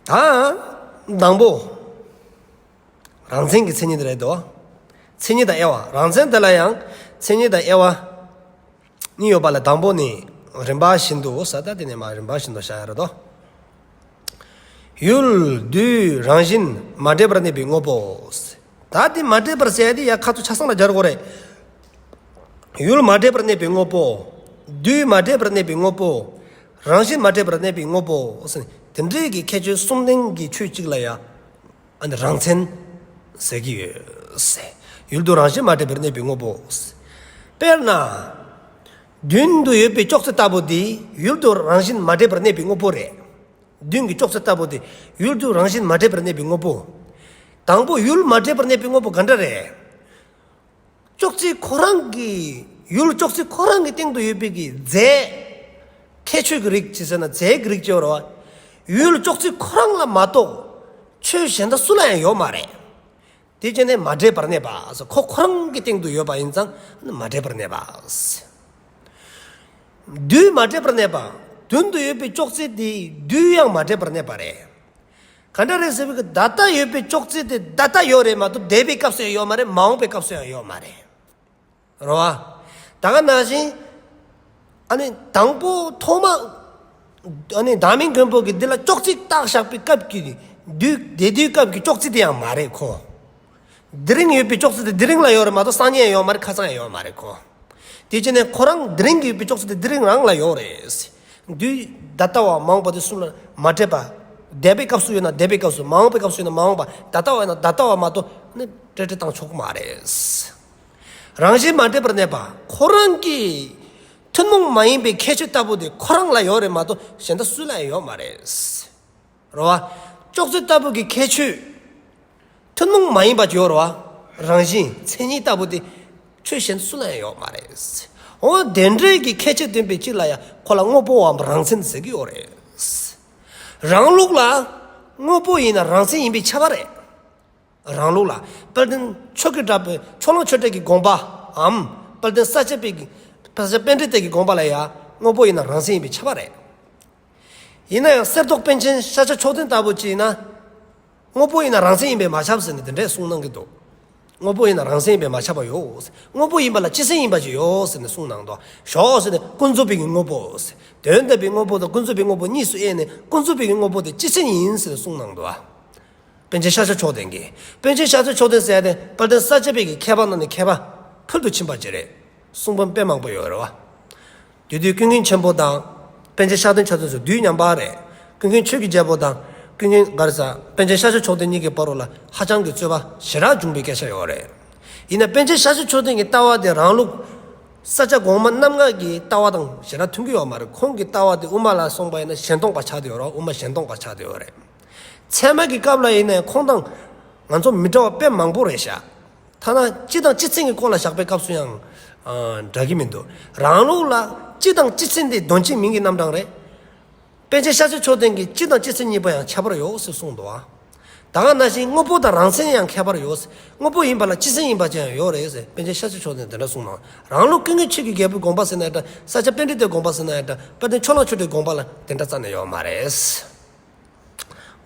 ད་དང་པོ་རང་མཚན་གྱི་མཚན་ཉིད་རེད་དོ། མཚན་ཉིད་དང་དབྱེ་བ། རང་མཚན་དེ་ལ་ཡང་མཚན་ཉིད་དང་དབྱེ་བ་གཉིས་ཡོད་པ་ལས་དང་པོ་ནི་རིམ་པ་བཞིན་དུ་ཟེར། ད་དེ་ནས་མར་རིམ་པ་བཞིན་དུ་བཤད་ཡ་རེད་དོ། ཡུལ་དུས་རང་བཞིན་མ་འདྲེས་པར་གནས་པའི་དངོས་པོ། ད་དེ་མ་འདྲེས་པར་ཟེར་ཡ་དེ་ཡ་ཁ་ཐུག་ཆ་ཚང་ལ་སྦྱར་དགོས་རེད། ཡུལ་མ་འདྲེས་པར་གནས་པའི་དངོས་པོ། དུས་མ་འདྲེས་པར་གནས་པའི་དངོས་པོ། རང་བཞིན་མ་འདྲེས་པར་གནས་པའི་དངོས་པོ་ཟེར་ནས་དེ་འདྲའི་གི་ཁྱད་ཆོས་གསུམ་ལྡན་གྱི་ཆོས་གཅིག་ལ་ཡ་ཨ་ནི་རང་མཚན་ཟེར་གྱི་ཡོད་ཟེར། ཡུལ་དུས་རང་བཞིན་མ་འདྲེས་པར་གནས་པའི་དངོས་པོ་ཟེར། དཔེར་ན། མདུན་དུ་ཡོད་པའི་ཅོག་ཙེ་ལྟ་བུ་དེ་ཡུལ་དུས་རང་བཞིན་མ་འདྲེས་པར་གནས་པའི་དངོས་པོ་རེད། མདུན་གྱི་ཅོག་ཙེ་ལྟ་བུ་དེ་ཡུལ་དུས་རང་བཞིན་མ་འདྲེས་པར་གནས་པའི་དངོས་པོ། དང་པོ་ཡུལ་མ་འདྲེས་པར་གནས་པའི་དངོས་པོ་ག་འདྲ་རེད། ཅོག་ཙེ་ཁོ་རང་གི་ཡུལ་ཅོག་ཙེ་ཁོ་རང་གི་སྟེང་དུ་ཡོད་པའི་གི་རྫས། ཁྱད་ཆོས་ཀྱི་རིགས་ཅིག་ཟེར་ན་རྫས་ཀྱི་རིགས་ཅིག་ཡོད་རེད་བ། ཡུལ་ཅོག་ཙེ་ཁོ་རང་ལ་མ་གཏོགས་ཆོས་གཞན་དག་སུ་ལ་ཡང་ཡོད་མ་རེད། དེ་བྱས་ནས་མ་འདྲེས་པར་གནས་པ་ཟེར། ཁོ་ཁོ་རང་གི་སྟེང་དུ་ཡོད་པ་ཡིན་ཙང་མ་འདྲེས་པར་གནས་པ་ཟེར། དུས་མ་འདྲེས་པར་གནས་པ། མདུན་དུ་ཡོད་པའི་ཅོག་ཙེ་དེ་དུས་ཡང་མ་འདྲེས་པར་གནས་པ་རེད། ག་འདྲ་རེད་ཟེར་བའི་གི་ད་ལྟ་ཡོད་པའི་ཅོག་ཙེ་དེ་ད་ལྟ་ཡོད་རེད་མ་གཏོགས་འདས་པའི་སྐབས་སུ་ཡང་ཡོད་མ་རེད། མ་འོངས་པའི་སྐབས་སུ་ཡང་ཡོད་མ་རེད། རེད་བ། ད་ག་ནང་བཞིན་ཨ་ནི་དང་པོ་ཐོག་མ་ཨ་ནི་བདག་མེད་མགོན་པོ་གིས་འདི་ལ་ཅོག་ཙེ་བཏགས་བཞག་པའི་སྐབས་ཀྱི་དུས། དེ་དུས་སྐབས་ཀྱི་ཅོག་ཙེ་དེ་ཡང་མ་རེད་ཁོ། དེ་རིང་ཡོད་པའི་ཅོག་ཙེ་དེ་དེ་རིང་ལ་ཡོད་རེད་མ་གཏོགས་སང་ཉིན་ཡང་ཡོད་མ་རེད། ཁ་སང་ཡང་ཡོད་མ་རེད་ཁོ། དེ་བྱས་ནས་ཁོ་རང་དེ་རིང་གི་ཡོད་པའི་ཅོག་ཙེ་དེ་དེ་རིང་རང་ལ་ཡོད་རེད། དུས་ད་ལྟ་བ་མ་འོངས་པ་དེ་གསུམ་ལ་མ་འདྲེས་པ། འདས་པའི་སྐབས་སུ་ཡོད་ན་འདས་པའི་སྐབས་སུ། མ་འོངས་པའི་སྐབས་སུ་ཡོད་ན་མ་འོངས་པ། ད་ལྟ་བ་ཡིན་ན་ད་ལྟ་བ་མ་གཏོགས་ནི་འདྲེས་འདྲེས་བཏང་ཆོག་གི་མ་རེད། རང་བཞིན་མ་འདྲེས་པར་གནས་པ། ཁོ་རང་གི་ཐུན་མོང་མ་ཡིན་པའི་ཁྱད་ཆོས་ལྟ་བུ་དེ་ཁོ་རང་ལ་ཡོད་རེད་མ་གཏོགས་གཞན་དག་སུ་ལ་ཡང་ཡོད་མ་རེད། རེད་བ། ཅོག་ཙེ་ལྟ་བུ་གི་ཁྱད་ཆོས་ཐུན་མོང་མ་ཡིན་པ་ཅིག་ཡོད་རེད་བ། རང་བཞིན་མཚན་ཉིད་ལྟ་བུ་དེ་ཆོས་གཞན་སུ་ལ་ཡང་ཡོད་མ་རེད། འོ་དེ་འདྲའི་གི་ཁྱད་ཆོས་ལྡན་པའི་གཅིག་ལ་ཡང་ཁོ་ལ་དངོས་པོ་བའམ་རང་མཚན་ཟེར་གྱི་ཡོད་རེད། རང་ལུགས་ལ་དངོས་པོ་ཡིན་ན་རང་མཚན་ཡིན་པས་ཁྱབ་པ་རེད། རང་ལུགས་ལ། དཔལ་ལྡན་ཆོས་ཀྱི་གྲགས་པའི་ཕྱོགས་གླང་ཆོས་གྲགས་ཀྱི་དགོངས་པ། འམ། དཔལ་ལྡན་ས་སྐྱ་པའི་གི་ས་སྐྱ་པཎྜི་ཏའི་གི་དགོངས་པ་ལ་ཡང་དངོས་པོ་ཡིན་ན་རང་མཚན་ཡིན་པས་ཁྱབ་པ་རེད། ཡིན་ན་ཡང་གསེར་མདོག་པཎ་ཆེན་ཤཱཀྱ་མཆོག་ལྡན་ལྟ་བུ་ཅིག་ཡིན་ན། དངོས་པོ་ཡིན་ན་རང་མཚན་ཡིན་པས་མ་ཁྱབ་ཟེར་ནས་དེ་འདྲས་གསུངས་གནང་གི་འདུག། དངོས་པོ་ཡིན་ན་རང་མཚན་ཡིན་པས་མ་ཁྱབ་པ་ཡོད། དངོས་པོ་ཡིན་པ་ལ་སྤྱི་མཚན་ཡིན་པ་ཅིག་ཡོད་ཟེར་ནས་གསུངས་གནང་འདུག། ཞོག་ཟེར་ནས་ཀུན་རྫོབ་པའི་གི་དངོས་པོ། དོན་དམ་པའི་དངོས་པོ་དང་ཀུན་རྫོབ་པའི་དངོས་པོ་གཉིས་སུ་དབྱེ་ནས་ཀུན་རྫོབ་པའི་གི་དངོས་པོ་དེ་སྤྱི་མཚན་ཡིན་ཟེར་ནས་གསུངས་གནང་འདུག། པཎ་ཆེན་ཤཱཀྱ་མཆོག་ལྡན་གྱིས། པཎ་ཆེན་ཤཱཀྱ་མཆོག་ལྡན་ཟེར་ཡ་དེ་དཔལ་ལྡན་ས་སྐྱ་པའི་གི་མཁས་པ་ནང་ནས་མཁས་པ་ཕུལ་དུ་ཕྱིན་པ་ཅིག་རེད། གསུང་འབུམ་དཔེ་མང་པོ་ཡོད་རེད་བ། དེ་དུས་ཀུན་མཁྱེན་ཆེན་པོ་དང་། པཎ་ཆེན་ཤཱཀྱ་མཆོག་ལྡན་སོགས་དུས་མཉམ་པ་རེད། ཀུན་མཁྱེན་ཆོས་ཀྱི་རྒྱལ་པོ་དང་། ཀུན་མཁྱེན་ག་རེ་ཟ། པཎ་ཆེན་ཤཱཀྱ་མཆོག་ལྡན་གཉིས་ཀྱི་བར་ལ་ཧ་ཅང་གི་རྩོད་པ་ཞེ་དྲག་བྱུང་བའི་སྐད་ཆ་ཡོད་རེད། ཡིན་ན་པཎ་ཆེན་ཤཱཀྱ་མཆོག་ལྡན་གྱི་ལྟ་བ་དེ་རང་ལུགས་ས་སྐྱ་གོང་མ་རྣམ་ལྔ་གི་ལྟ་བ་དང་ཞེ་དྲག་མཐུན་གྱི་ཡོད་མ་རེད། ཁོང་གི་ལྟ་བ་དེ་དབུ་མ་ལ་སོང་པ་ཡིན་ན་གཞན་སྟོང་པ་ཆགས་བསྡད་ཡོད་རེད། དབུ་མ་གཞན་སྟོང་པ་ཆགས་བསྡད་ཡོད་རེད། ཚད་མ་གི་སྐབས་ལ་ཡིན་ན་ཁོང་དང་ང་ཚོ་མི་འདྲ་བ་དཔེ་མང་པོ་རེད་ཤག། ཐ་ན་སྤྱི་དང་སྤྱི་མཚན་གྱི་སྐོར་ལ་བཞག་པའི་སྐབས་སུ་ཡང་ཨ་འདྲ་གི་མི་འདུག། རང་ལུགས་ལ་སྤྱི་དང་སྤྱི་མཚན་དེ་དོན་གཅིག་མིང་གི་རྣམ་གྲངས་རེད། པཎ་ཆེན་ཤཱཀྱ་མཆོག་ལྡན་གྱིས་སྤྱི་དང་སྤྱི་མཚན་གཉིས་པོ་ཡང་ཁྱད་པར་ཡོད་ཟེར་གསུངས་འདུག་ཨ། ད་ག་ནང་བཞིན་དངོས་པོ་དང་རང་མཚན་ཡང་ཁྱད་པར་ཡོད་ཟེར། དངོས་པོ་ཡིན་པ་ལ་སྤྱི་མཚན་ཡིན་པ་ཅིག་ཡང་ཡོད་རེད་ཟེར་པཎ་ཆེན་ཤཱཀྱ་མཆོག་ལྡན་དེ་འདྲ་གསུངས་གནང་། རང་ལུགས་ཀུན་མཁྱེན་ཆོས་ཀྱི་རྒྱལ་པོའི་དགོངས་པ་ཟེར་ན་ཡང་འདྲ། ས་སྐྱ་པཎྜི་ཏའི་དགོངས་པ་ཟེར་ན་ཡང་འདྲ། དཔལ་ལྡན་ཕྱོགས་གླང་ཆོས་སྒྲོན་དགོངས་པ་ལ་དེ་འདྲ་རྩ་ནས་ཡོད་མ་རེད།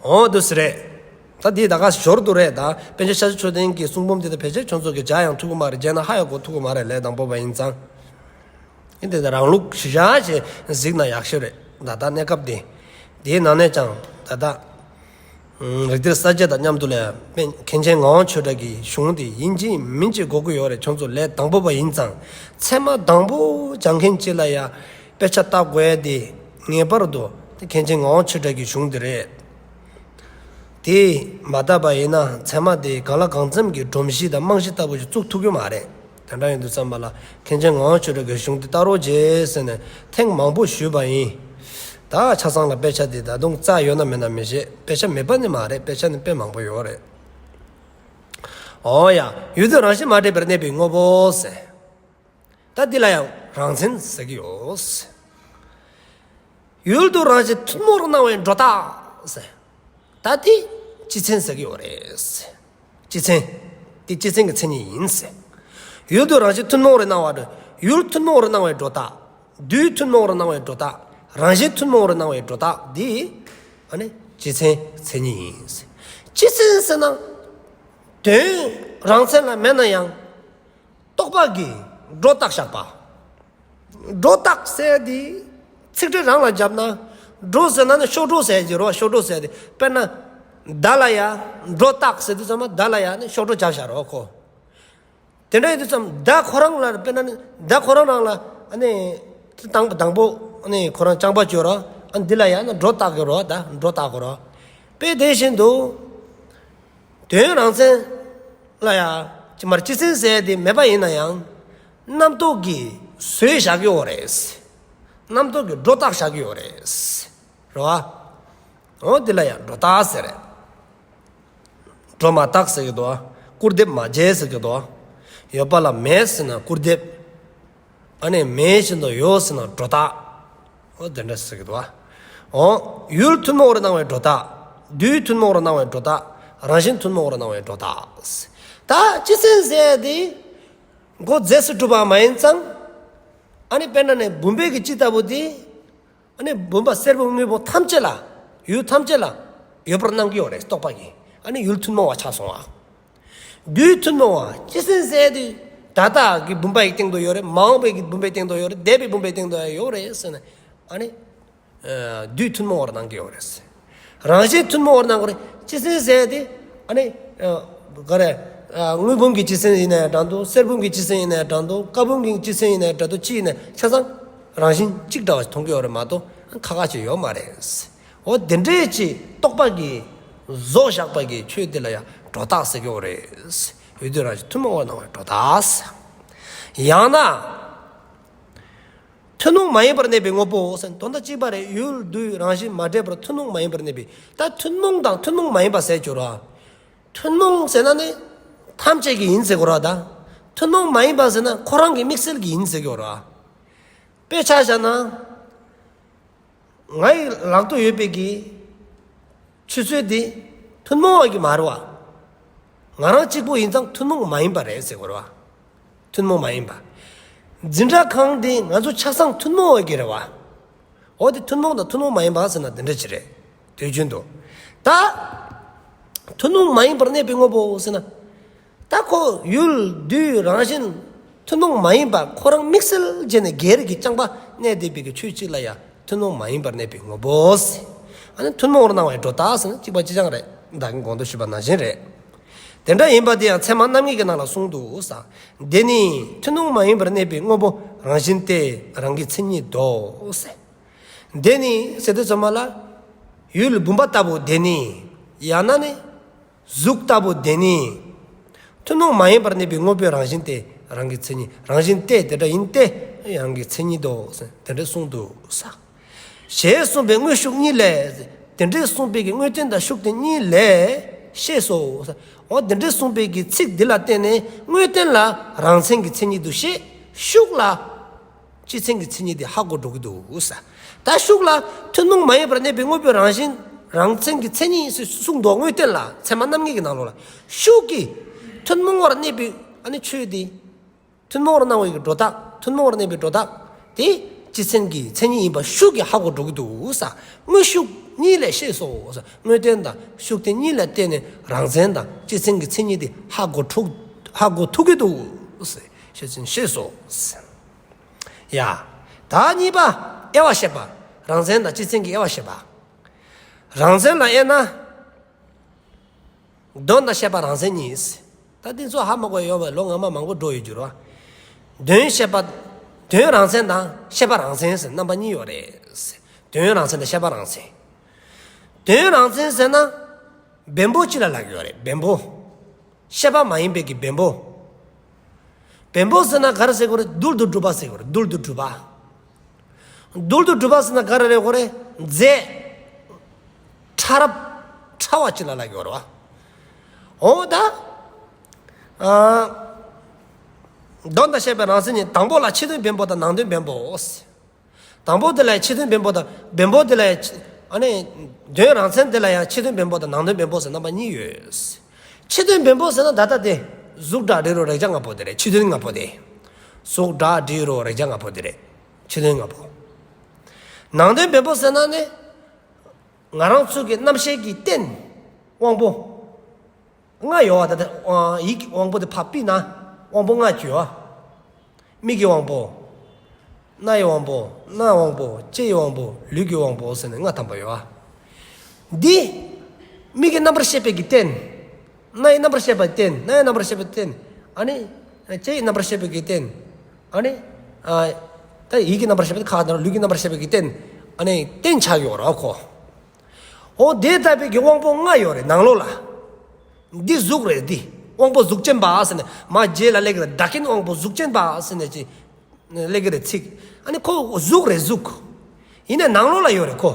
འོ་འདུག་སེ་རེད། ད་འདི་ད་ག་ཞོར་དུ་རེད། ད་པཎ་ཆེན་ཤཱཀྱ་མཆོག་ལྡན་གྱི་གསུང་འབུམ་འདི་ད་ཕལ་ཆེར་ཁྱོད་ཚོ་གིས་མཇལ་ཡང་ཐུབ་ཀྱི་མ་རེད། མཇལ་ན་ཧ་ཡང་གོ་ཐུབ་ཀྱི་མ་རེད། ལས་དང་པོ་པ་ཡིན་ཙང་། ཨེ་འདི་ད་རང་ལུགས་ཞིག་བཞག་བྱས་གཟིགས་ན་ཡག་ཤོས་རེད། ད་ད་གནས་སྐབས་འདི། འདིའི་ནང་ནས་ཀྱང་ད་ད། རིགས་གཏེར་གསལ་བྱེད་དང་མཉམ་དུ་ལ་ཡང་མཁན་ཆེན་ངག་དབང་ཆོས་གྲགས་ཀྱི་གཞུང་འདི་ཡིན་གཅིག་མིན་གཅིག་གོ་དགོས་ཡོད་རེད། ཁྱོད་ཚོ་ལས་དང་པོ་པ་ཡིན་ཙང་། ཚད་མ་དང་པོ་སྦྱང་མཁན་གཅིག་ལ་ཡང་དཔེ་ཆ་ལྟ་དགོས་ཡ་འདི་ངེས་པར་དུ་མཁན་ཆེན་ངག་དབང་ཆོས་གྲགས་ཀྱི་གཞུང་འདི་རེད། དེ་མ་ལྟ་བ་ཡིན་ན་ཚད་མ་དེ་གང་ལ་གང་འཚམ་གྱི་སྒྲོམ་གཞི་དང་རྨང་གཞི་ལྟ་བུ་ཞིག་བཙུགས་ཐུབ་ཀྱི་མ་རེད། དེ་འདྲ་ཡིན་དུས་ཙམ་པ་ལ་མཁན་ཆེན་ངག་དབང་ཆོས་གྲགས་ཀྱི་གཞུང་འདི་ལྟ་རོགས་བྱེད་ཟེར་ནས་ཐེངས་མང་པོ་ཞུས་པ་ཡིན། ད་ཆ་ཚང་ལ་དཔེ་ཆ་འདི་ད་དུང་རྩ་ཡོད་ན་མེད་ན་མི་ཤེས། དཔེ་ཆ་མེད་པ་ནི་མ་རེད། དཔེ་ཆ་ནི་དཔེ་མང་པོ་ཡོད་རེད། འོ་ཡ། ཡུལ་དུས་རང་བཞིན་མ་འདྲེས་པར་གནས་པའི་དངོས་པོ་ཟེར། ད་འདི་ལ་ཡང་རང་མཚན་ཟེར་གྱི་ཡོད། ཡུལ་དུས་རང་བཞིན་ཐུན་མོང་རུ་སྣང་བའི་སྒྲོ་བཏགས་ཟེར། ད་འདི་སྤྱི་མཚན་ཟེར་གྱི་ཡོད་རེད། སྤྱི་མཚན། འདི་སྤྱི་མཚན་གྱི་མཚན་ཉིད་ཡིན་ཟེར། ཡུལ་དུས་རང་བཞིན་ཐུན་མོང་རུ་སྣང་བ། ཡུལ་ཐུན་མོང་རུ་སྣང་བའི་སྒྲོ་བཏགས། དུས་ཐུན་མོང་རུ་སྣང་བའི་སྒྲོ་བཏགས། རང་བཞིན་ཐུན་མོང་རུ་སྣང་བའི་སྒྲོ་བཏགས་འདི་ཨ་ནི་སྤྱི་མཚན་མཚན་ཉིད་ཡིན་ཟེར། སྤྱི་མཚན་ཟེར་ན་དོན་རང་མཚན་ལ་མེད་ན་ཡང་རྟོག་པ་གིས་སྒྲོ་བཏགས་བཞག་པ། སྒྲོ་བཏགས་ཟེར་དེ་ཚིག་འགྲེལ་རང་ལ་བརྒྱབ་ན། སྒྲོ་ཟེར་ན་ནི་གཤོག་སྒྲོ་ཟེར་གྱི་རེད་བ། གཤོག་སྒྲོ་ཟེར་དེ་དཔེར་ན་མདའ་ལ་ཡ་སྒྲོ་བཏགས་ཟེར་དུས་ཙམ་པ་མདའ་ལ་ཡ་ནི་གཤོག་སྒྲོ་བརྒྱབ་བཞག་རེད་བ་ཁོ། དེ་འདྲ་ཡིན་དུས་ཙམ་མདའ་ཁོ་རང་ལ་དཔེར་ན་ནི་མདའ་ཁོ་རང་རང་ལ་ཨ་ནི་དང་དང་པོ་ཨ་ནི་ཁོ་རང་རྐྱང་པ་བྱོས་རོགས། ཨ་ནི་འདི་ལ་ཡ་ནི་སྒྲོ་བཏགས་ཀྱི་རེད་བ། ད་སྒྲོ་བཏགས་ཀྱི་རེད་བ། དཔེ་དེ་བཞིན་དུ། དོན་རང་མཚན་ལ་ཡང་ཅི་མར་སྤྱི་མཚན་ཟེར་དེ་མེད་པ་ཡིན་ན་ཡང་རྣམ་རྟོག་གིས་བཟོས་བཞག་གི་ཡོད་རེད། རྣམ་རྟོག་གིས་སྒྲོ་བཏགས་བཞག་གི་ཡོད་རེད། རེད་བ། འོ་དེ་ལ་ཡང་སྒྲོ་བཏགས་ཟེར་རེད། སྒྲོ་མ་བཏགས་ཟེར་གྱི་འདུག་བ། སྐུར་འདེབས་མ་བྱས་ཟེར་གྱི་འདུག་བ། ཡོད་པ་ལ་མེད་ཟེར་ན་སྐུར་འདེབས། ཨ་ནི་མེད་བཞིན་དུ་ཡོད་ཟེར་ན་སྒྲོ་བཏགས། འོ་དེ་འདྲ་ཟེར་གྱི་འདུག་བ། འོ་ཡུལ་ཐུན་མོང་རུ་སྣང་བའི་སྒྲོ་བཏགས། དུས་ཐུན་མོང་རུ་སྣང་བའི་སྒྲོ་བཏགས། རང་བཞིན་ཐུན་མོང་རུ་སྣང་བའི་སྒྲོ་བཏགས། ད་སྤྱི་མཚན་ཟེར་དེ་མགོ་རྫས་སུ་གྲུབ་པ་མ་ཡིན་ཙང་། ཨ་ནི་དཔེར་ན་ནི་བུམ་པའི་གི་སྤྱི་ལྟ་བུ་དེ། ཨ་ནི་བུམ་པ་གསེར་བུམ་དངུལ་བུམ་ཐམས་ཅད་ལ། ཡུལ་ཐམས་ཅད་ལ་ཡོད་པར་སྣང་གི་ཡོད་རེད་རྟོག་པ་གིས། ཨ་ནི་ཡུལ་ཐུན་མོང་བ་ཆགས་སོང་བ། དུས་ཐུན་མོང་བ། སྤྱི་མཚན་ཟེར་དུས་ད་ལྟ་གི་བུམ་པ་ཡི་སྟེང་དུ་ཡོད་རེད། མ་འོངས་པའི་གི་བུམ་པའི་སྟེང་དུ་ཡོད་རེད། འདས་པའི་བུམ་པའི་སྟེང་དུ་ཡོད་རེད་ཟེར་ནས། ཨ་ནི་ཨ་དུས་ཐུན་མོང་བར་སྣང་གི་ཡོད་རེད། རང་བཞིན་ཐུན་མོང་བར་སྣང་གི་རེད། སྤྱི་མཚན་ཟེར་དེ་ཨ་ནི་ཨ་ག་རེ། ཨ་དངུལ་བུམ་གྱི་སྤྱི་མཚན་ཡིན་ན་ཡང་འདྲ་འདུག། གསེར་བུམ་གྱི་སྤྱི་མཚན་ཡིན་ན་ཡང་འདྲ་འདུག། ཀ་བུམ་གྱི་སྤྱི་མཚན་ཡིན་ན་ཡང་འདྲ་འདུག། ཅི་ཡིན་ན་ཆ་ཚང་རང་བཞིན་གཅིག་འདྲ་བ་ཞིག་མཐོང་གི་ཡོད་རེད་མ་གཏོགས་ཁ་ཁ་ཅིག་ཡོད་མ་རེད། འོ་དེ་འདྲའི་ཅིག་རྟོག་པ་གིས་བཟོ་བཞག་པ་གི་ཆོས་དེ་ལ་ཡང་སྒྲོ་བཏགས་ཟེར་གྱི་ཡོད་རེད། ཡུལ་དུས་རང་བཞིན་ཐུན་མོང་བར་སྣང་བའི་སྒྲོ་བཏགས། ཡང་ན། ཐུན་མོང་མ་ཡིན་པར་གནས་པའི་དངོས་པོ་ཟེར། དོན་དག་གཅིག་པ་རེད། ཡུལ་དུས་རང་བཞིན་མ་འདྲེས་པར་ཐུན་མོང་མ་ཡིན་པར་གནས་པའི། ད་ཐུན་མོང་དང་ཐུན་མོང་མ་ཡིན་པ་ཟེར་གྱི་རེད། ཐུན་མོང་ཟེར་ན་ནི་ཐམས་ཅད་ཀྱི་ཡིན་ཟེར་གྱི་རེད། ད་ཐུན་མོང་མ་ཡིན་པ་ཟེར་ན་ཁོ་རང་གི་དམིགས་བསལ་གྱི་ཡིན་ཟེར་གྱི་རེད། དཔེ་ཆ་བཞག་ན། ངའི་ལག་ཏུ་ཡོད་པའི་གི་ཆུ་ཚོད་འདི་ཐུན་མོང་བ་གི་མ་རེད་བ། ང་རང་གཅིག་པུ་ཡིན་ཙང་ཐུན་མོང་མ་ཡིན་པ་རེད་ཟེར་དགོས་རེད་ ཐུན་མོང་མ་ཡིན་པ། འཛིན་གྲྭ་ཁང་འདི་ང་ཚོ་ཆ་ཚང་ཐུན་མོང་བའི་གི་རེད་བ། འོ་དེ་ཐུན་མོང་དང་ཐུན་མོང་མ་ཡིན་པ་ཟེར་ན་དེ་འདྲ་ཅིག་རེད། དུས་རྒྱུན་དུ། ད་ཐུན་མོང་མ་ཡིན་པར་གནས་པའི་དངོས་པོ་ཟེར་ན། ད་ཁོ་ཡུལ་དུས་རང་བཞིན་ཐུན་མོང་མ་ཡིན་པ་ཁོ་རང་དམིགས་བསལ་བྱས་ནས་སྒེར་གྱི་རྐྱང་པ་གནས་བསྡད་པའི་གི་ཆོས་གཅིག་ལ་ཡང་ཐུན་མོང་མ་ཡིན་པར་གནས་པའི་དངོས་པོ་ཟེར། ཨ་ནི་ཐུན་མོང་བར་སྣང་བའི་སྒྲོ་བཏགས་ཟེར་ན་གཅིག་པ་གཅིག་རྐྱང་རེད། ད་གིན་གོང་དུ་ཞུས་པ་ནང་བཞིན་རེད། དེ་འདྲ་ཡིན་པ་དེ་ཡང་ཚད་མ་རྣམ་ངེས་ཀྱི་ནང་ལ་གསུངས་འདུག་ས། འདི་ནི་ཐུན་མོང་མ་ཡིན་པར་གནས་པའི་དངོས་པོ་རང་བཞིན་ཏེ་རང་གི་མཚན་ཉིད་དོ་ཟེར། འདི་ནི་ཟེར་དུས་ཙམ་པ་ལ། ཡུལ་བུམ་པ་ལྟ་བུ་འདི་ནི། ཡང་ན་ནི། གཟུགས་ལྟ་བུ་འདི་ནི། ཐུན་མོང་མ་ཡིན་པར་གནས་པའི་དངོས་པོའི་རང་བཞིན་ཏེ་རང་གི་མཚན་ཉིད། རང་བཞིན་ཏེ་དེ་འདྲ་ཡིན་ཏེ། རང་གི་མཚན་ཉིད་དོ་ཟེར་དེ་འདྲ་གསུངས་འདུག་ས། ཞེས་གསུངས་པའི་དངོས་ཤུགས་གཉིས་ལས། དེ་འདྲས་གསུངས་པའི་གི་དངོས་བསྟན་དང་ཤུགས་བསྟན་གཉིས་ལས་ཤེས་སོ། འོ་དེ་འདྲས་གསུངས་པའི་གི་ཚིག་འདི་ལ་བརྟེན་ནས་དངོས་བསྟན་ལ་རང་མཚན་གྱི་མཚན་ཉིད་དུ་ཤེས། ཤུགས་ལ་སྤྱི་མཚན་གྱི་མཚན་ཉིད་དེ་ཧ་གོ་འགྲོ་གི་འདུག་ས། ད་ཤུགས་ལ་ཐུན་མོང་མ་ཡིན་པར་གནས་པའི་དངོས་པོའི་རང་བཞིན་རང་མཚན་གྱི་མཚན་ཉིད་ཟེར་གསུངས་འདུག་དངོས་བསྟན་ལ་ཚད་མ་རྣམ་ངེས་ཀྱི་ནང་ལོགས་ལ། ཤུགས་ཀྱིས་ཐུན་མོང་བར་གནས་པའི་ཨ་ནི་ཆོས་དེ། ཐུན་མོང་བར་སྣང་བའི་སྒྲོ་བཏགས། ཐུན་མོང་བར་གནས་པའི་སྒྲོ་བཏགས་དེ་སྤྱི་མཚན་གྱི་མཚན་ཉིད་ཡིན་པ་ཤུགས་ཀྱིས་ཧ་གོ་འགྲོ་གི་འདུག་ས། དངོས་ཤུགས་གཉིས་ལས་ཤེས་སོ་ས། དངོས་བསྟན་དང་ཤུགས་བསྟན་གཉིས་ལ་བརྟེན་ནས་རང་མཚན་དང་སྤྱི་མཚན་གྱི་མཚན་ཉིད་དེ་ཧ་གོ་ཐུབ། ཧ་གོ་ཐུབ་ཀྱི་འདུག་ས། ཤེས་ཚུལ་ཤེས་སོ་ས། ཡ། ད་གཉིས་པ། དབྱེ་བ་བཤད་པ། རང་མཚན་དང་སྤྱི་མཚན་གྱི་དབྱེ་བ་བཤད་པ། རང་མཚན་ལ་དབྱེ་ན། དོན་དང་ཤེས་པ་རང་མཚན་གཉིས། ད་འདི་ཚོ་ཧ་མ་གོ་ཡོད་པས་ལོ་སྔ་མ་མང་པོ་འགྲོ་ཡོད་རྒྱུ་རེད་བ། དོན་ཤེས་པ། དོན་རང་མཚན་དང་ཤེས་པ་རང་མཚན་ཟེར་རྣམ་པ་གཉིས་ཡོད་རེད། དོན་རང་མཚན་དང་ཤེས་པ་རང་མཚན། དོན་རང་མཚན་ཟེར་ན། བེམ་པོ་གཅིག་ལ་ལབ་ཀྱི་ཡོད་རེད། བེམ་པོ། ཤེས་པ་མ་ཡིན་པའི་གི་བེམ་པོ། བེམ་པོ་ཟེར་ན་ག་རེ་ཟེར་དགོས་རེད། རྡུལ་དུ་གྲུབ་པ་ཟེར་དགོས་རེད། རྡུལ་དུ་གྲུབ་པ། རྡུལ་དུ་གྲུབ་པ་ཟེར་ན་ག་རེ་རེད་དགོས་རེད། རྫས། ཕྲ་རབ། ཕྲ་བ་གཅིག་ལ་ལབ་ཀྱི་ཡོད་རེད་བ། འོ་ད། ཨ། དོན་དང་ཤེས་པའི་རང་མཚན་ཉིད། དང་པོ་ལ་ཕྱི་དོན་བེམ་པོ་དང་ནང་དོན་བེམ་པོ། དང་པོ་དེ་ལ་ཕྱི་དོན་བེམ་པོ་དང་བེམ་པོ་དེ་ལ་ཡང་ཕྱི་ཨ་ནི་དོན་རང་མཚན་དེ་ལ་ཡང་ཕྱི་དོན་བེམ་པོ་དང་ནང་དོན་བེམ་པོ་ཟེར་རྣམ་པ་གཉིས་ཡོད། ཕྱི་དོན་བེམ་པོ་ཟེར་ན་ད་ལྟ་དེ་གཟུགས་སྒྲ་དྲི་རོ་རེག་བྱ་ལྔ་པོ་དེ་རེད། ཕྱི་དོན་ལྔ་པོ་དེ། གཟུགས་སྒྲ་དྲི་རོ་རེག་བྱ་ལྔ་པོ་དེ་རེད། ཕྱི་དོན་ལྔ་པོ། ནང་དོན་བེམ་པོ་ཟེར་ན་ནི་ང་རང་ཚོ་གི་རྣམ་ཤེས་ཀྱི་རྟེན་དབང་པོ། ལྔ་ཡོད་བ། ད་ལྟ་ཡིད་ཀྱི་དབང་པོ་དེ་ཕར་ཕུད་ན་དབང་པོ་ལྔ་ཅིག་ཡོད་བ། མིག་གི་དབང་པོ། རྣ་ཡི་དབང་པོ། སྣའི་དབང་པོ། ལྕེ་ཡི་དབང་པོ། ལུས་ཀྱི་དབང་པོ་ཟེར་ནས་ལྔ་ཐམ་པ་ཡོད་བ། འདི་མིག་གི་རྣམ་པར་ཤེས་པའི་གི་རྟེན། རྣ་ཡི་རྣམ་པར་ཤེས་པའི་རྟེན། སྣ་ཡི་རྣམ་པར་ཤེས་པའི་རྟེན། ཨ་ནི་ལྕེ་ཡི་རྣམ་པར་ཤེས་པའི་གི་རྟེན། ཨ་ནི་ཨ་ད་ཡིད་ཀྱི་རྣམ་པར་ཤེས་པའི་ཁ་ནང་ལུས་ཀྱི་རྣམ་པར་ཤེས་པའི་གི་རྟེན། ཨ་ནི་རྟེན་ཆགས་ཡོད་རེད་ཁོ། འོ་དེ་ལྟ་བུའི་གི་དབང་པོ་ལྔ་ཡོད་རེད་ནང་ལོགས་ལ། འདི་གཟུགས་རེད་འདི། དབང་པོ་གཟུགས་ཅན་པ་ཟེར་ནས་མ་རྗེས་ལ་སླེབས་ཀྱི་རེད། བདག་རྐྱེན་དབང་པོ་གཟུགས་ཅན་པ་ཟེར་ནས་ཅིག་སླེབས་ཀྱི་རེད་ཚིག་ཨ་ནི་ཁོ་གཟུགས་རེད་གཟུགས། ཡིན་ནའི་ནང་ལོགས་ལ་ཡོད་རེད་ཁོ།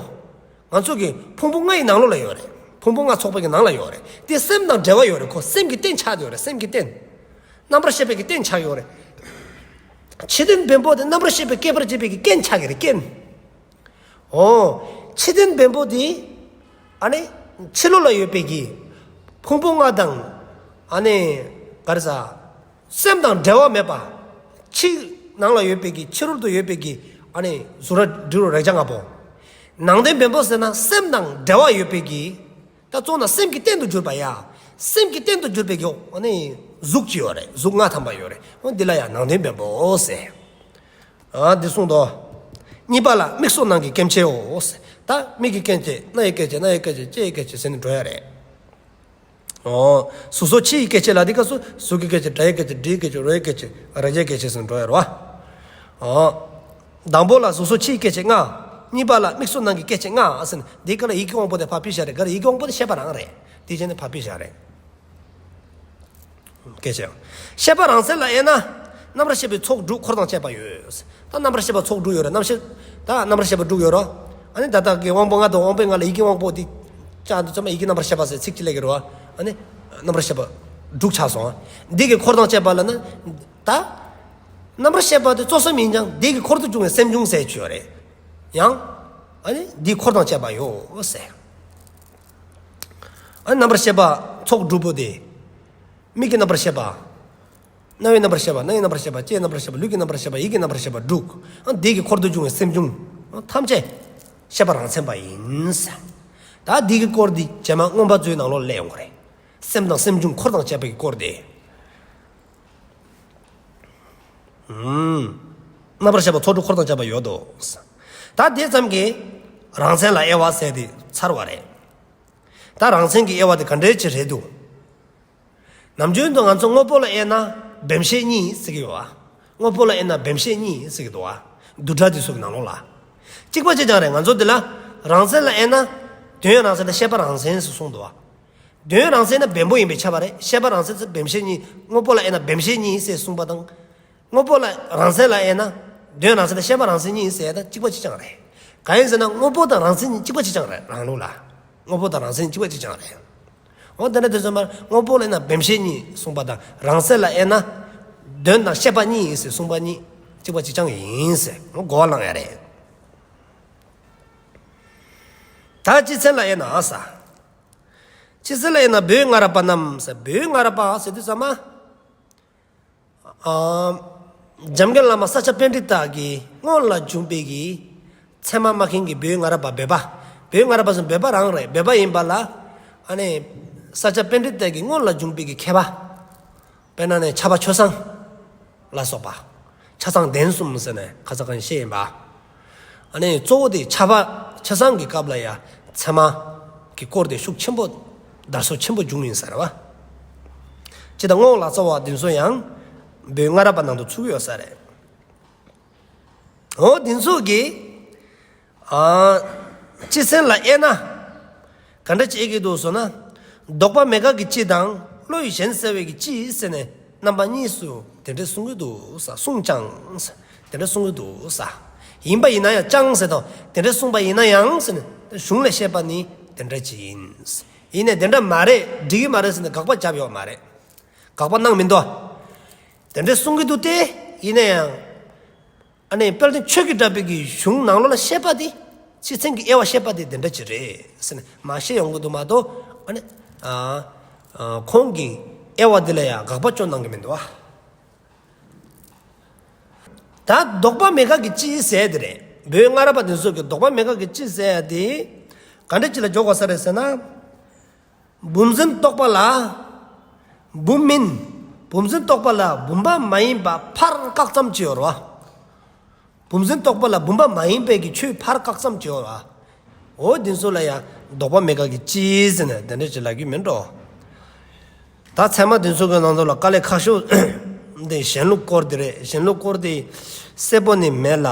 ང་ཚོ་གི་ཕུང་པོ་ལྔ་ཡི་ནང་ལོགས་ལ་ཡོད་རེད། ཕུང་པོ་ལྔ་ཚོགས་པའི་གི་ནང་ལ་ཡོད་རེད། དེ་སེམས་དང་འབྲེལ་བ་ཡོད་རེད་ཁོ། སེམས་ཀྱི་རྟེན་ཆགས་ཡོད་རེད། སེམས་ཀྱི་རྟེན། རྣམ་པར་ཤེས་པའི་གི་རྟེན་ཆགས་ཡོད་རེད། ཕྱི་དོན་བེམ་པོ་དེ་རྣམ་པར་ཤེས་པའི་སྐྱེད་པར་བྱེད་པའི་གི་རྐྱེན་ཆགས་ཀྱི་རེད་རྐྱེན། འོ། ཕྱི་དོན་བེམ་པོ་དེ། ཨ་ནི། ཕྱི་ལོགས་ལ་ཡོད་པའི་གི་ཕུང་པོ་ལྔ་དང་། ཨ་ནི། ག་རེ་ཟ། སེམས་དང་འབྲེལ་བ་མེད་པ། ཕྱི་ནང་ལ་ཡོད་པའི་གི་ཕྱི་རོལ་དུ་ཡོད་པའི་གི་ཨ་ནི་གཟུགས་སྒྲ་དྲི་རོ་རེག་བྱ་ལྔ་པོ། ནང་དོན་བེམ་པོ་ཟེར་ན་སེམས་དང་འབྲེལ་བ་ཡོད་པའི་གི། ད་གཙོ་ན་སེམས་ཀྱི་རྟེན་དུ་གྱུར་པ་ཡ། སེམས་ཀྱི་རྟེན་དུ་གྱུར་པའི་གི་ཨ་ནི་གཟུགས་ཅིག་ཡོད་རེད། གཟུགས་ལྔ་ཐམ་པ་ཡོད་རེད། འོ་འདི་ལ་ཡ་ནང་དོན་བེམ་པོ་ཟེར། ཨ་འདི་གསུངས་ཏོ། གཉིས་པ་ལ་མིག་སོགས་ནང་གི་སྐྱེ་མཆེད་འོ། ད་མིག་གི་སྐྱེ་མཆེད། སྣ་ཡི་སྐྱེ་མཆེད། སྣ་ཡི་སྐྱེ་མཆེད། ལྕེ་ཡི་སྐྱེ་མཆེད་ཟེར་ནས་འགྲོ་ཡ་རེད། ཨོ། གཟུགས་སོགས་ཕྱི་ཡི་སྐྱེ་མཆེད་ལ་འདི་སྐབས་སུ་གཟུགས་ཀྱི་སྐྱེ་མཆེད། སྒྲ་ཡི་སྐྱེ་མཆེད། དྲི་ཡི་སྐྱེ་མཆེད། རོ་ཡི་སྐྱེ་མཆེད། རེག་བྱའི་སྐྱེ་མཆེད་ཟེར་ནས་འགྲོ་ཡ་རེད་བ། ཨོ། དང་པོ་ལ་གཟུགས་སོགས་ཕྱི་ཡི་སྐྱེ་མཆེད་ལྔ། གཉིས་པ་ལ་མིག་སོགས་ནང་གི་སྐྱེ་མཆེད་ལྔ་ཟེར་ནས་འདི་ག་ལ་ཡིད་ཀྱི་དབང་པོ་དེ་ཕར་ཕུད་བཞག་རེད། ག་རེ་ཡིད་ཀྱི་དབང་པོ་དེ་ཤེས་པ་རང་རེད། དེ་བྱས་ནས་ཕར་ཕུད་བཞག་རེད། སྐད་ཆ། ཤེས་པ་རང་མཚན་ལ་དབྱེ་ན། རྣམ་པར་ཤེས་པའི་ཚོགས་དྲུག་འཁོར་དང་བཅས་པ་ཡོད། ད་རྣམ་པར་ཤེས་པ་ཚོགས་དྲུག་ཡོད་རེད། རྣམ་ཤེས། ད་རྣམ་པར་ཤེས་པ་དྲུག་ཡོད་རེད། ཨ་ནི་ད་ལྟ་གི་དབང་པོ་ལྔ་དང་དབང་པོ་ལྔ་ལ་ཡིད་ཀྱི་དབང་པོ་འདི་བཅའ་འདུག་ཙམ་ཡིད་ཀྱི་རྣམ་པར་ཤེས་པ་ཟེར་ཚིག་ཅིག་ལབ་ཀྱི་རེད་བ། ཨ་ནི་རྣམ་པར་ཤེས་པ་དྲུག་ཆགས་སོང་། འདི་གི་འཁོར་དང་བཅས་པ་ལ་ནི། ད་རྣམ་པར་ཤེས་པ་དེ་གཙོ་སེམས་ཡིན་ཀྱང་འདི་གི་འཁོར་དུ་བྱུང་བའི་སེམས་བྱུང་ཟེར་ཅིག་ཡོད་རེད། ཡང་། ཨ་ནི་འདི་འཁོར་དང་བཅས་པ་ཡོད་ཟེར། ཨ་ནི་རྣམ་པར་ཤེས་པ་ཚོགས་དྲུག་པོ་དེ། མིག་གི་རྣམ་པར་ཤེས་པ། རྣ་བའི་རྣམ་པར་ཤེས་པ། སྣའི་རྣམ་པར་ཤེས་པ། ལྕེའི་རྣམ་པར་ཤེས་པ། ལུས་ཀྱི་རྣམ་པར་ཤེས་པ། ཡིད་ཀྱི་རྣམ་པར་ཤེས་པ་དྲུག། ཨ་དེ་གི་འཁོར་དུ་འབྱུང་བའི་སེམས་བྱུང་ཐམས་ཅད་ཤེས་པ་རང་མཚན་པ་ཡིན། ད་དེ་གི་སྐོར་འདི་རྗེས་མ་མངོན་པ་མཛོད་ནང་ལོགས་སླེབས་ཡོང་གི་རེད། སེམས་དང་སེམས་བྱུང་འཁོར་དང་བཅས་པའི་སྐོར་དེ། ཨུམ། རྣམ་པར་ཤེས་པ་ཚོགས་དྲུག་འཁོར་དང་བཅས་པ་ཡོད་དོ། ད་དེ་ཙམ་གྱིས་རང་མཚན་ལ་དབྱེ་བ་ཟེར་དེ་ཚར་བ་རེད། ད་རང་མཚན་གྱི་དབྱེ་བ་དེ་ག་འདྲས་ཅིག་རེད་འདུག། ནམ་རྒྱུན་དུ་ང་ཚོ་དངོས་པོ་ལ་དབྱེ་ན་བེམ་ཤེས་གཉིས་ཟེར་གྱི་ཡོད་པ། དངོས་པོ་ལ་དབྱེ་ན་བེམ་ཤེས་གཉིས་ཟེར་གྱི་འདུག་པ། བསྡུས་གྲྭ་དེ་ཚོ་གི་ནང་ལོགས་ལ། གཅིག་པ་གཅིག་རྐྱང་རེད། ང་ཚོ་འདི་ལ་རང་མཚན་ལ་དབྱེ་ན། དོན་ཡོད་རང་མཚན་དང་ཤེས་པ་རང་མཚན་ཟེར་གསུངས་འདུག་པ། དོན་ཡོད་རང་མཚན་ན་བེམ་པོ་ཡིན་པས་ཁྱབ་པ་རེད། ཤེས་པ་རང་མཚན་ཟེར་བེམ་ཤེས་གཉིས། དངོས་པོ་ལ་དབྱེ་ན་བེམ་ཤེས་གཉིས་ཟེར་གསུངས་པ་དང་། དངོས་པོ་ལ་རང་མཚན་ལ་དབྱེ་ན། དོན་ཡོད་རང་མཚན་དང་ཤེས་པ་རང་མཚན་གཉིས་ཟེར་ཡ་ད་གཅིག་པ་གཅིག་རྐྱང་རེད། གང་ཡིན་ཟེར་ན་དངོས་པོ་དང་རང་མཚན་གཉིས་གཅིག་པ་གཅིག་རྐྱང་རེད་རང་ལུགས་ལ། དངོས་པོ་དང་རང་མཚན་གཉིས་གཅིག་པ་གཅིག་རྐྱང་རེད། འོ་དེ་འདྲ་དེ་ཚོ་མར་དངོས་པོ་ལ་དབྱེ་ན་བེམ་ཤེས་གཉིས་གསུངས་པ་དང་རང་མཚན་ལ་དབྱེ་ན། དོན་དང་ཤེས་པ་གཉིས་ཟེར་གསུངས་པ་གཉིས་གཅིག་པ་གཅིག་རྐྱང་ཡིན་ཟེར་འོ་གོ་བ་བླང་ཡ་རེད། ད་སྤྱི་མཚན་ལ་དབྱེ་ན་ས། སྤྱི་མཚན་ལ་དབྱེ་ན་བོད་སྔ་རབས་པ་རྣམས་ཟེར། བོད་སྔ་རབས་པ་ཟེར་དུས་ཙམ་པ། ཨ། འཇམ་མགོན་བླ་མ་ས་སྐྱ་པཎྜི་ཏ་གི་སྔོན་ལ་བྱུང་བའི་གི་ཚད་མ་སྨྲ་མཁན་གྱི་བོད་སྔ་རབས་པ་བོད་པ། བོད་སྔ་རབས་པ་ཟེར་བོད་པ་རང་རེད། བོད་པ་ཡིན་པ་ལ། ཨ་ནི། ས་སྐྱ་པཎྜི་ཏ་གི་སྔོན་ལ་བྱུང་བའི་གི་མཁས་པ། དཔེར་ན་ནི་ཕྱྭ་པ་ཆོས་བཟང་ལ་སོགས་པ། ཆ་ཚང་གདན་གསུམ་ཟེར་ནས་ཁ་ས་གང་བཤད་ཡིན་པ། ཨ་ནི་གཙོ་བོ་དེ་ཕྱྭ་པ་ཆོས་བཟང་གི་སྐབས་ལ་ཡ་ཚད་མ་གི་སྐོར་དེ་ཤུགས་ཆེན་པོ་དར་སོ་ཆེན་པོ་བྱུང་ཡིན་ས་རེད་པ། ཅི་ལྟར་རྔོག་ལ་རྩ་བ་འདི་ཚོ་ཡང་བོད་སྔ་རབས་པ་ནང་དུ་ཚུད་ཡོད་ས་རེད། འོ་འདི་ཚོ་གི་ཨ། སྤྱི་མཚན་ལ་དབྱེ་ན། ག་འདྲ་ཅིག་དབྱེ་གི་འདུག་ཟེར་ན། ལྡོག་པ་མེད་དགག་གི་སྤྱི་དང་བློ་ཡིས་གཞན་སེལ་བའི་གི་སྤྱི་ཟེར་ནས་རྣམ་པ་གཉིས་སུ་དེ་འདྲ་གསུང་གི་འདུག་ས། གསུངས་ཀྱང་། དེ་འདྲ་གསུང་གི་འདུག་ས། ཡིན་པ་ཡིན་ན་ཡང་ཀྱང་ཟེར་དང་དེ་འདྲ་གསུངས་པ་ཡིན་ན་ཡང་ཟེར་ནས་གཞུང་ལས་བཤད་པ་ནི་དེ་འདྲ་ཅིག་ཡིན། ཡིན་ནས་དེ་འདྲ་མ་རེད་འགྲིག་གི་མ་རེད་ཟེར་ནས་དགག་པ་བརྒྱབ་ཡོད་མ་རེད། དགག་པ་གནང་མི་འདུག། དེ་འདྲ་གསུང་གི་འདུག་སྟེ། ཡིན་ན་ཡང་། ཨ་ནི་དཔལ་ལྡན་ཆོས་ཀྱི་གྲགས་པའི་གི་གཞུང་ནང་ལོགས་ལ་བཤད་པ་དེ། སྤྱི་མཚན་གྱི་དབྱེ་བ་བཤད་པ་དེ་དེ་འདྲ་ཅིག་རེད་ཟེར་ནས་མ་བཤད་ཡོང་གི་འདུག་མ་གཏོགས། ཨ་ནི། ཨ། ཨ། ཁོང་གི་དབྱེ་བ་དེ་ལ་ཡང་དགག་པ་སྐྱོན་གནང་གི་མི་འདུག་ཨ། ད་ལྡོག་པ་མེད་དགག་གི་སྤྱི་ཟེར་དེ་རེད། བོད་སྔ་རབས་པ་དེ་ཚོ་གི་ལྡོག་པ་མེད་དགག་གི་སྤྱི་ཟེར་དེ། ག་འདྲ་ཅིག་ལ་འཇོག་དགོས་ས་རེད་ཟེར་ན། བུམ་འཛིན་རྟོག་པ་ལ། བུམ་མིན། བུམ་འཛིན་རྟོག་པ་ལ་བུམ་པ་མ་ཡིན་པ་ཕར་བཀག་ཙམ་ཅིག་ཡོད་རེད་པ། བུམ་འཛིན་རྟོག་པ་ལ་བུམ་པ་མ་ཡིན་པའི་གི་ཆོས་ཕར་བཀག་ཙམ་ཅིག་ཡོད་རེད་པ། འོ་འདི་ཚོ་ལ་ཡང་ལྡོག་པ་མེད་དགག་གི་སྤྱི་ཟེར་ནས་དེ་འདྲ་ཅིག་ལབ་ཀྱི་མིན་འགྲོ། ད་ཚད་མ་འདི་ཚོ་གི་ནང་དུ་ལ་དཀའ་ལས་ཁག་ཤོས་འདི་གཞན་ལུགས་སྐོར་དེ་རེད། གཞན་ལུགས་སྐོར་དེ་གསལ་པོ་ནི་མེད་ལ།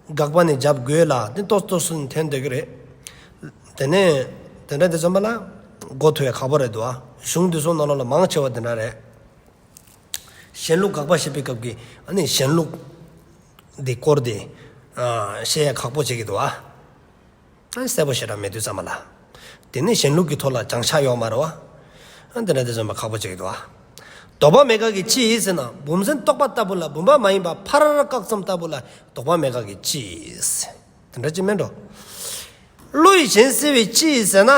དགག་པ་ནི་རྒྱབ་དགོས་ལ་དེ་ཏོག་ཏོག་སུ་ཐོན་བསྡད་ཀྱི་རེད། དེ་ནས་དེ་འདྲ་དེ་ཚོ་མ་ལ་གོ་ཐུབ་ཡ་ཁག་པོ་རེད་འདུག་ཨ། གཞུང་འདི་ཚོ་ནང་ལོགས་ལ་མང་ཆེ་བ་དེ་འདྲ་རེད། གཞན་ལུགས་དགག་པ་བཤད་པའི་སྐབས་ཀྱི་ཨ་ནི་གཞན་ལུགས་འདི་སྐོར་དེ་ཨ་བཤད་ཡ་ཁག་པོ་བྱེད་ཀྱི་འདུག་ཨ། ཨ་ནི་གསལ་པོ་ཞེ་དྲག་མེད་དུས་ཙམ་མ་ལ། དེ་ནི་གཞན་ལུགས་ཀྱི་ཐོག་ལ་བྱང་ཆ་ཡོད་མ་རེད་པ། ཨ་ནི་དེ་འདྲ་དེ་ཚོ་མ་ཁག་པོ་བྱེད་ཀྱི་འདུག་ཨ། ལྡོག་པ་མེད་དགག་གི་སྤྱི་ཟེར་ན་བུམ་འཛིན་རྟོག་པ་ལྟ་བུ་ལ་བུམ་པ་མ་ཡིན་པ་ཕར་བཀག་ཙམ་ལྟ་བུ་ལ་ལྡོག་པ་མེད་དགག་གི་སྤྱི་ཟེར། དེ་འདྲ་ཅིག་མིན་འགྲོ། བློ་ཡིས་གཞན་སེལ་བའི་སྤྱི་ཟེར་ན།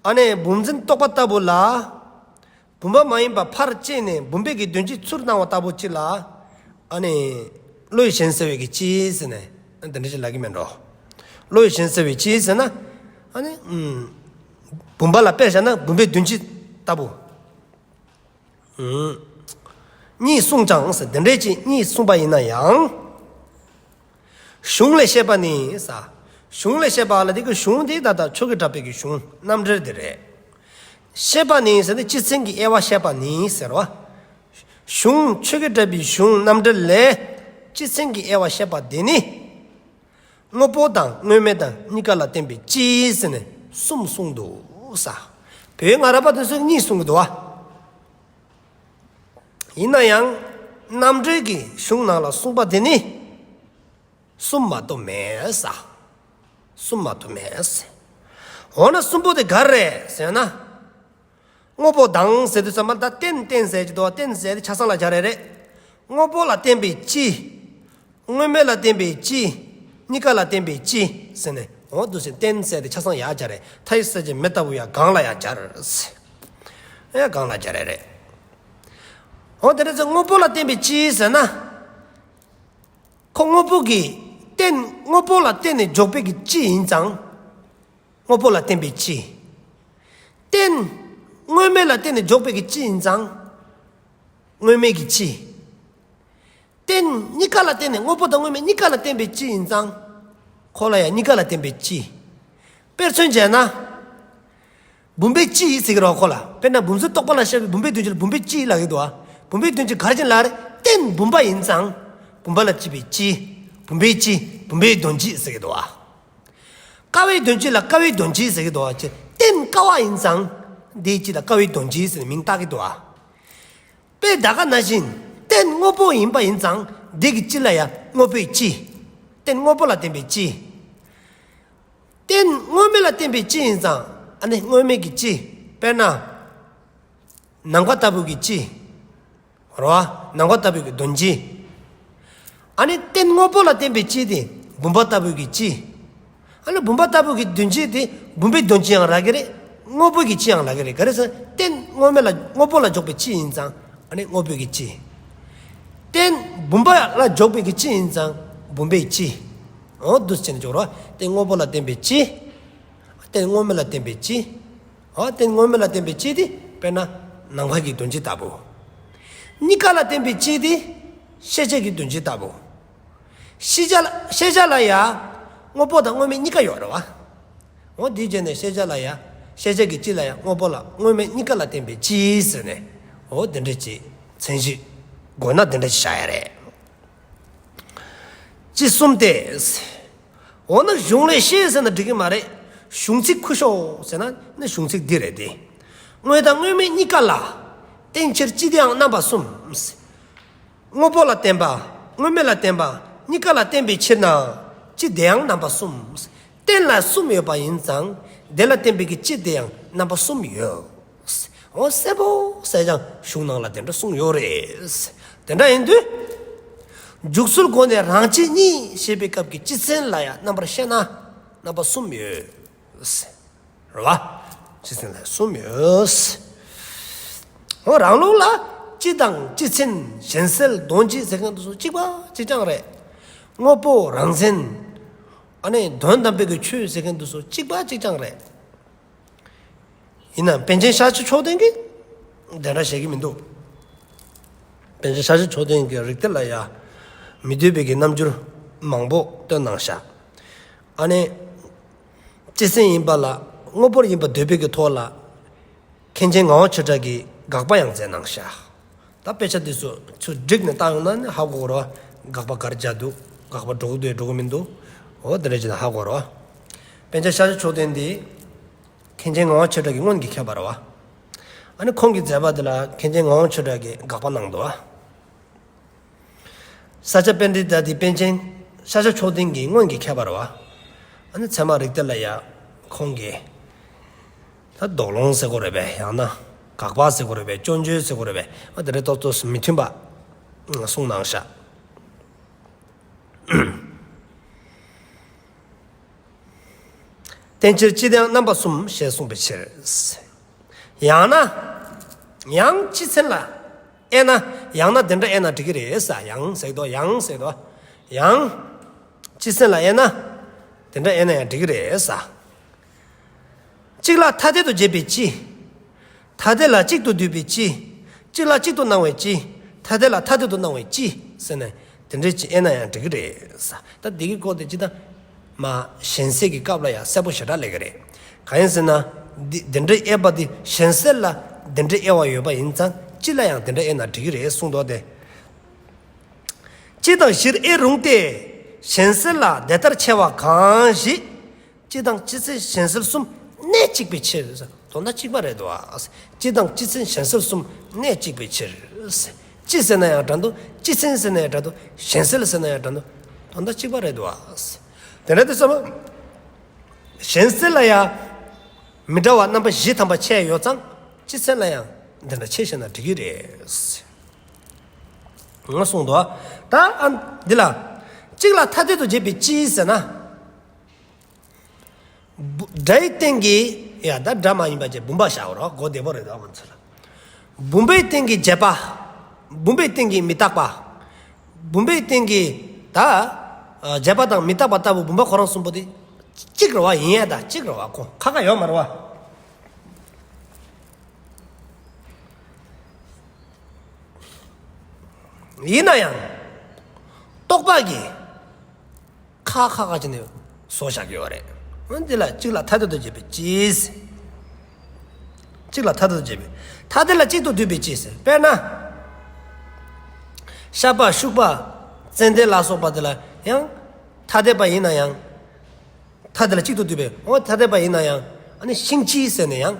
ཨ་ནི་བུམ་འཛིན་རྟོག་པ་ལྟ་བུ་ལ། བུམ་པ་མ་ཡིན་པ་ཕར་བཅད་ནས་བུམ་པའི་གི་དོན་སྤྱི་ཚུར་སྣང་བ་ལྟ་བུ་ཅིག་ལ། ཨ་ནི། བློ་ཡིས་གཞན་སེལ་བའི་གི་སྤྱི་ཟེར་ནས་དེ་འདྲ་ཅིག་ལབ་ཀྱི་མིན་འགྲོ། བློ་ཡིས་གཞན་སེལ་བའི་སྤྱི་ཟེར་ན། ཨ་ནི། ཨུམ། བུམ་པ་ལ་དཔེ་བཞག་ན་བུམ་པའི་དོན་སྤྱི་ལྟ་བུ། ཨུམ། གཉིས་གསུངས་ཀྱང་ཟེར་དེ་འདྲ་ཅིག་གཉིས་གསུངས་པ་ཡིན་ན་ཡང་། གཞུང་ལས་བཤད་པ་ནི་ས། གཞུང་ལས་བཤད་པ་ལ་དེ་གི་གཞུང་དེ་ད་ལྟ་ཆོས་ཀྱི་གྲགས་པའི་གི་གཞུང་རྣམ་འགྲེལ་དེ་རེད། བཤད་པ་ནི་ཟེར་ནི་སྤྱི་མཚན་གྱི་དབྱེ་བ་བཤད་པ་ནི་ཟེར་བ། གཞུང་ཆོས་ཀྱི་གྲགས་པའི་གཞུང་རྣམ་འགྲེལ་ལས་སྤྱི་མཚན་གྱི་དབྱེ་བ་བཤད་པ་དེ་ནི། དངོས་པོ་དང་དངོས་མེད་དང་གཉིས་ཀ་ལ་བརྟེན་པའི་སྤྱི་ཟེར་ནས་གསུམ་གསུངས་འདུག་ས། བོད་སྔ་རབས་པ་དེ་ཚོས་གཉིས་གསུངས་འདུག་བ། ཡིན་ན་ཡང་རྣམ་འགྲེལ་གྱི་གཞུང་ནང་ལ་གསུངས་པ་དེ་ནི། གསུམ་མ་གཏོགས་མེད་ས། གསུམ་མ་གཏོགས་མེད་ས། འོ་ན་གསུམ་པོ་དེ་ག་རེ་ཟེར་ན། དངོས་པོ་དང་ཟེར་དུས་ཙམ་པ་ད་རྟེན་རྟེན་ཟེར་གྱི་འདུག་བ། རྟེན་ཟེར་དེ་ཆ་ཚང་ལ་སྦྱར་ཡ་རེད། དངོས་པོ་ལ་བརྟེན་པའི་སྤྱི། དངོས་མེད་ལ་བརྟེན་པའི་སྤྱི། གཉིས་ཀ་ལ་བརྟེན་པའི་སྤྱི་ཟེར་ནས་འོ་འདུག་ཟེར་རྟེན་ཟེར་དེ་ཆ་ཚང་ཡར་སྦྱར་རེད། མཐའ་ཡས་གསལ་བྱེད་མེ་ལྟ་བུ་ཡང་གང་ལ་ཡང་སྦྱར་ཟེར། ཡང་གང་ལ་སྦྱར་ཡ་རེད། འོ་དེ་འདྲ་ཚེ་དངོས་པོ་ལ་བརྟེན་པའི་སྤྱི་ཟེར་ན། ཁོ་དངོས་པོ་གི་རྟེན་དངོས་པོ་ལ་བརྟེན་ནས་འཇོག་པའི་གི་སྤྱི་ཡིན་ཙང་། དངོས་པོ་ལ་བརྟེན་པའི་སྤྱི། རྟེན་དངོས་མེད་ལ་བརྟེན་ནས་འཇོག་པའི་གི་སྤྱི་ཡིན་ཙང་། དངོས་མེད་ཀྱི་སྤྱི། རྟེན་གཉིས་ཀ་ལ་བརྟེན་ནས་དངོས་པོ་དང་དངོས་མེད་གཉིས་ཀ་ལ་བརྟེན་པའི་སྤྱི་ཡིན་ཙང་། ཁོ་ལ་ཡང་གཉིས་ཀ་ལ་བརྟེན་པའི་སྤྱི། དཔེར་མཚོན་བྱས་ན། བུམ་པའི་སྤྱི་ཡིན་ཟེར་གི་རེད་བ་ཁོ་ལ། དཔེར་ན་བུམ་གཟུགས་རྟོག་པ་ལ་བཤད་པའི་བུམ་པའི་དོན་སྤྱི་ལ་བུམ་པའི་སྤྱི་ལབ་ཀྱི་འདུག་བ། བུམ་པའི་དོན་སྤྱི་ག་རེ་ཡིན་ལབ་རེད། རྟེན་བུམ་པ་ཡིན་ཙང་། བུམ་པ་ལ་སྤྱི་བའི་སྤྱི། བུམ་པའི་སྤྱི། བུམ་པའི་དོན་སྤྱི་ཟེར་གི་འདུག་བ། ཀ་བའི་དོན་སྤྱི་ལ་ཀ་བའི་དོན་སྤྱི་ཟེར་གི་འདུག་བ། རྟེན་ཀ་བ་ཡིན་ཙང་། དེའི་སྤྱི་ལ་ཀ་བའི་དོན་སྤྱི་ཟེར་ནས་མིང་བཏགས་ཀྱི་འདུག་བ། དཔེ་ད་ག་ནང་བཞིན་རྟེན་དངོས་པོ་ཡིན་པ་ཡིན་ཙང་དེ་གི་སྤྱི་ལ་ཡང་དངོས་པོའི་སྤྱི། རྟེན་དངོས་པོ་ལ་བརྟེན་པའི་སྤྱི། རྟེན་དངོས་མེད་ལ་བརྟེན་པའི་སྤྱི་ཡིན་ཙང་ཨ་ནི་དངོས་མེད་ཀྱི་སྤྱི། དཔེར་ན། ནམ་མཁའ་ལྟ་བུ་གི་སྤྱི། རོ། ནམ་མཁའ་ལྟ་བུ་གི་དོན་སྤྱི། ཨ་ནི་རྟེན་དངོས་པོ་ལ་བརྟེན་པའི་སྤྱི་དེ་བུམ་པ་ལྟ་བུ་གི་སྤྱི། ཨ་ནི་བུམ་པ་ལྟ་བུ་གི་དོན་སྤྱི་དེ་བུམ་པའི་དོན་སྤྱི་ཡང་རག་གི་རེད། དངོས་པོ་གི་སྤྱི་ཡང་རག་གི་རེད། ག་རེ་ཟེར་ན་རྟེན་དངོས་མེད་ལ་དངོས་པོ་ལ་འཇོག་པའི་སྤྱི་ཡིན་ཙང་ཨ་ནི་དངོས་པོ་གི་སྤྱི། རྟེན་བུམ་པ་ལ་འཇོག་པའི་གི་སྤྱི་ཡིན་ཙང་བུམ་པའི་སྤྱི། འོ་འདུག་སེ་བྱས་ནས་འཇོག་རོགས། རྟེན་དངོས་པོ་ལ་བརྟེན་པའི་སྤྱི། རྟེན་དངོས་མེད་ལ་བརྟེན་པའི་སྤྱི། འོ་རྟེན་དངོས་མེད་ལ་བརྟེན་པའི་སྤྱི་དེ་དཔེར་ན་ནམ་མཁའ་གི་དོན་སྤྱི་ལྟ་བུ། གཉིས་ཀ་ལ་བརྟེན་པའི་སྤྱི་དེ་ཤེས་བྱ་གི་དོན་སྤྱི་ལྟ་བུ། ཤེས་བྱ་ལ་ཤེས་བྱ་ལ་ཡང་དངོས་པོ་དང་དངོས་མེད་གཉིས་ཀ་ཡོད་རེད་བ། འོ་དེའི་རྗེས་ནས་ཤེས་བྱ་ལ་ཡང་ཤེས་བྱ་གི་སྤྱི་ལ་ཡང་དངོས་པོ་ལ་དངོས་མེད་གཉིས་ཀ་ལ་བརྟེན་པའི་སྤྱི་ཟེར་ནས། འོ་དེ་འདྲ་ཅིག་མཚན་གཞི་དགོས་ན་དེ་འདྲ་ཅིག་བཞག་ཡ་རེད། སྤྱི་གསུམ་སྟེ། འོ་ན་གཞུང་ལས་ཤེས་ཟེར་ན་འགྲིག་གི་མ་རེད། གཞུང་ཚིག་ཁུ་ཤོག་ཟེར་ན་ནི་གཞུང་ཚིག་འདི་རེད་དེ། དངོས་དང་དངོས་མེད་གཉིས་ཀ་ལ། རྟེན་ཕྱིར་སྤྱི་དེའང་རྣམ་པ་གསུམ། དངོས་པོ་ལ་བརྟེན་པ། དངོས་མེད་ལ་བརྟེན་པ། གཉིས་ཀ་ལ་བརྟེན་པའི་ཕྱིར་ན། སྤྱི་དེའང་རྣམ་པ་གསུམ། རྟེན་ལ་གསུམ་ཡོད་པ་ཡིན་ཙང་། དེ་ལ་བརྟེན་པའི་གི་སྤྱི་དེའང་རྣམ་པ་གསུམ་ཡོད། འོ་གསལ་པོ་གསལ་རྐྱང་གཞུང་ནང་ལ་དེ་འདྲ་གསུངས་ཡོད་རེད། དེ་འདྲ་ཡིན་དུས། འཇུག་ཚུལ་སྒོ་ནས་རང་སྤྱི་གཉིས་ཞེས་པའི་སྐབས་ཀྱི་སྤྱི་མཚན་ལ་ཡང་རྣམ་པར་བཤད་ན་རྣམ་པ་གསུམ་ཡོད། རེད་བ། སྤྱི་མཚན་ལ་གསུམ་ཡོད། འོ་རང་ལུགས་ལ་སྤྱི་དང་སྤྱི་མཚན་གཞན་སེལ་དོན་སྤྱི་ཟེར་མཁན་དེ་ཚོ་གཅིག་པ་གཅིག་རྐྱང་རེད། དངོས་པོ་རང་མཚན། ཨ་ནི་དོན་དམ་པའི་གི་ཆོས་ཟེར་མཁན་དེ་ཚོ་གཅིག་པ་གཅིག་རྐྱང་རེད། ཡིན་ནའང་པཎ་ཆེན་ཤཱཀྱ་མཆོག་ལྡན་གྱིས་དེ་འདྲ་བཤད་ཀྱི་མི་འདུག་པཎ་ཆེན་ཤཱཀྱ་མཆོག་ལྡན་གྱིས་རིགས་གཏེར་ལ་ཡ་མི་འདོད་པའི་གི་རྣམ་འགྱུར་མང་པོ་བཏོན་གནང་ཤག་ཨ་ནི་སྤྱི་མཚན་ཡིན་པ་ལ་དངོས་པོར་ཡིན་པ་འདོད་པའི་གི་ཐོག་ལ་མཁན་ཆེན་ངག་དབང་ཆོས་གྲགས་ཀྱིས་དགག་པ་ཡང་མཛད་གནང་ཤག་ད་དཔེ་ཆ་འདི་ཚོ་ཚུར་བསྒྲིགས་ནས་བཏང་ཡོང་ན་ནི་ཧ་གོ་གི་རེད་བ། དགག་པ་ག་རེ་བརྒྱབ་འདུག་དགག་པ་འགྲོ་གི་འདུག་འགྲོ་གི་མི་འདུག་འོ་དེ་འདྲ་བྱས་ན་ཧ་གོ་གི་རེད་བ། པཎ་ཆེན་ཤཱཀྱ་མཆོག་ལྡན་འདི་མཁན་ཆེན་ངག་དབང་ཆོས་གྲགས་ཀྱི་སྔོན་གྱི་མཁས་པ་རེད་བ། ཨ་ནི་ཁོང་གི་མཛད་པ་འདི་ལ་མཁན་ཆེན་ངག་དབང་ཆོས་གྲགས་ཀྱིས་དགག་པ་གནང་འདུག་བ། ས་སྐྱ་པཎྜི་ཏ་འདི་པཎ་ཆེན་ཤཱཀྱ་མཆོག་ལྡན་གྱི་སྔོན་གྱི་མཁས་པ་རེད་བ། ཨ་ནི་ཚད་མ་རིགས་གཏེར་ལ་ཡ་ཁོང་གིས་ད་དོགས་སློང་ཟེར་དགོས་རེད་པས། ཡང་ན་དགག་པ་ཟེར་དགོས་རེད་པས། སྐྱོན་བརྗོད་ཟེར་དགོས་རེད་པས། ཨ་དེ་འདྲ་ཏོག་ཏོག་མི་མཐུན་པ་གསུངས་གནང་ཤག་རྟེན་ཕྱིར་སྤྱི་དེའང་རྣམ་པ་གསུམ་ཞེས་གསུངས་པའི་ཕྱིར། ཡང་ན། ཡང་སྤྱི་མཚན་ལ་དབྱེ་ན། ཡང་ན་དེ་འདྲ་དབྱེ་ན་འགྲིག་གི་རེད་ས། ཡང་ཟེར་དོ། ཡང་ཟེར་དོ། ཡང་། སྤྱི་མཚན་ལ་དབྱེ་ན། དེ་འདྲ་དབྱེ་ན་ཡང་འགྲིག་གི་རེད་ས། གཅིག་ལ་ཐ་དད་དུ་འབྱེད་པའི་སྤྱི། ཐ་དད་ལ་གཅིག་ཏུ་འདུས་པའི་སྤྱི། གཅིག་ལ་གཅིག་ཏུ་སྣང་བའི་སྤྱི། ཐ་དད་ལ་ཐ་དད་དུ་སྣང་བའི་སྤྱི་ཟེར་ནས་དེ་འདྲ་ཅིག་དབྱེ་ན་ཡང་འགྲིག་གི་རེད་ས། ད་འདི་གི་སྐོར་དེ་ཅི་ད་མ་གཞན་སེལ་གྱི་སྐབས་ལ་ཡང་གསལ་པོ་ཞེ་དྲག་སླེབས་ཀྱི་རེད། གང་ཡིན་ཟེར་ན་འདི་དེ་འདྲ་དབྱེ་བ་འདི་གཞན་སེལ་ལ་དེ་འདྲ་དབྱེ་བ་ཡོད་པ་ཡིན་ཙང་སྤྱི་ལ་ཡང་དེ་འདྲ་དབྱེ་ན་འགྲིག་གི་རེད་གསུངས་འདུག་སྟེ། སྤྱི་དང་བཞིར་དབྱེ་རུང་སྟེ། གཞན་སེལ་ལ་དེ་ལྟར་ཕྱེ་བ་གང་ཞིག་སྤྱི་དང་སྤྱི་མཚན་གཞན་སེལ་གསུམ་གནད་གཅིག་པའི་ཕྱིར། དོན་དག་གཅིག་པ་རེད་དོ། སྤྱི་དང་སྤྱི་མཚན་གཞན་སེལ་གསུམ་གནད་གཅིག་པའི་ཕྱིར། སྤྱི་ཟེར་ན་ཡང་འདྲ་འདུག་སྤྱི་མཚན་ཟེར་ན་ཡང་འདྲ་འདུག་གཞན་སེལ་ཟེར་ན་ཡང་འདྲ་འདུག་དོན་དག་གཅིག་པ་རེད་དོ། དེ་འདྲ་དུས་ཙམ་པ། གཞན་སེལ་ལ་ཡང་མི་འདྲ་བ་རྣམ་པ་བཞི་ཐམ་པ་ཕྱེ་ཡོད་ཙང་སྤྱི་མཚན་ལ་ཡང་འདི་འདྲ་ཕྱེ་ཤེས་ན་འགྲིག་གི་རེད། ང་གསུངས་འདུག་ད་ཨ་འདི་ལ་གཅིག་ལ་ཐ་དད་དུ་འབྱེད་པའི་སྤྱི་ཟེར་ན། བུ་སྒྲའི་སྟེང་གི་ཡ་ད་སྒྲ་མ་ཡིན་པ་བྱས་བུམ་པ་བཞག་རོགས། གོ་བདེ་པོ་རེད་དོ་ང་ཚོ་ལ། བུམ་པའི་སྟེང་གི་འབྱེད་པ། བུམ་པའི་སྟེང་གི་མི་རྟག་པ། བུམ་པའི་སྟེང་གི་ད་ཨ་བྱས་པ་དང་མི་རྟག་པ་ལྟ་བུ་བུམ་པ་ཁོ་རང་གསུམ་པོ་དེ་གཅིག་རེད་བ། ཡིན་ཡ་ད་གཅིག་རེད་བ། ཁོ་ཁ་ཁ་ཡོད་མ་རེད་བ། ཡིན་ན་ཡང་རྟོག་པ་གིས་ཁ་ཁ་ཁ་བྱས་ནས་བཟོ་བཞག་གི་ཡོད་རེད། འོན་ཏེ་ལ་གཅིག་ལ་ཐ་དད་དུ་བྱས་པའི་གཅིག་གཅིག་ལ་ཐ་དད་དུ་བྱས་པའི། ཐ་དད་ལ་གཅིག་ཏུ་འདུས་པའི་གཅིག་ཟེར། དཔེར་ན། ཤ་པ་ཤུག་པ་ཙན་དན་ལ་སོགས་པ་དེ་ལ་ཡང་ཐ་དད་པ་ཡིན་ན་ཡང་། ཐ་དད་ལ་གཅིག་ཏུ་འདུས་པའི། འོ་ཐ་དད་པ་ཡིན་ན་ཡང་། ཨ་ནི་ཤིང་གཅིག་ཟེར་ནས་ཡང་།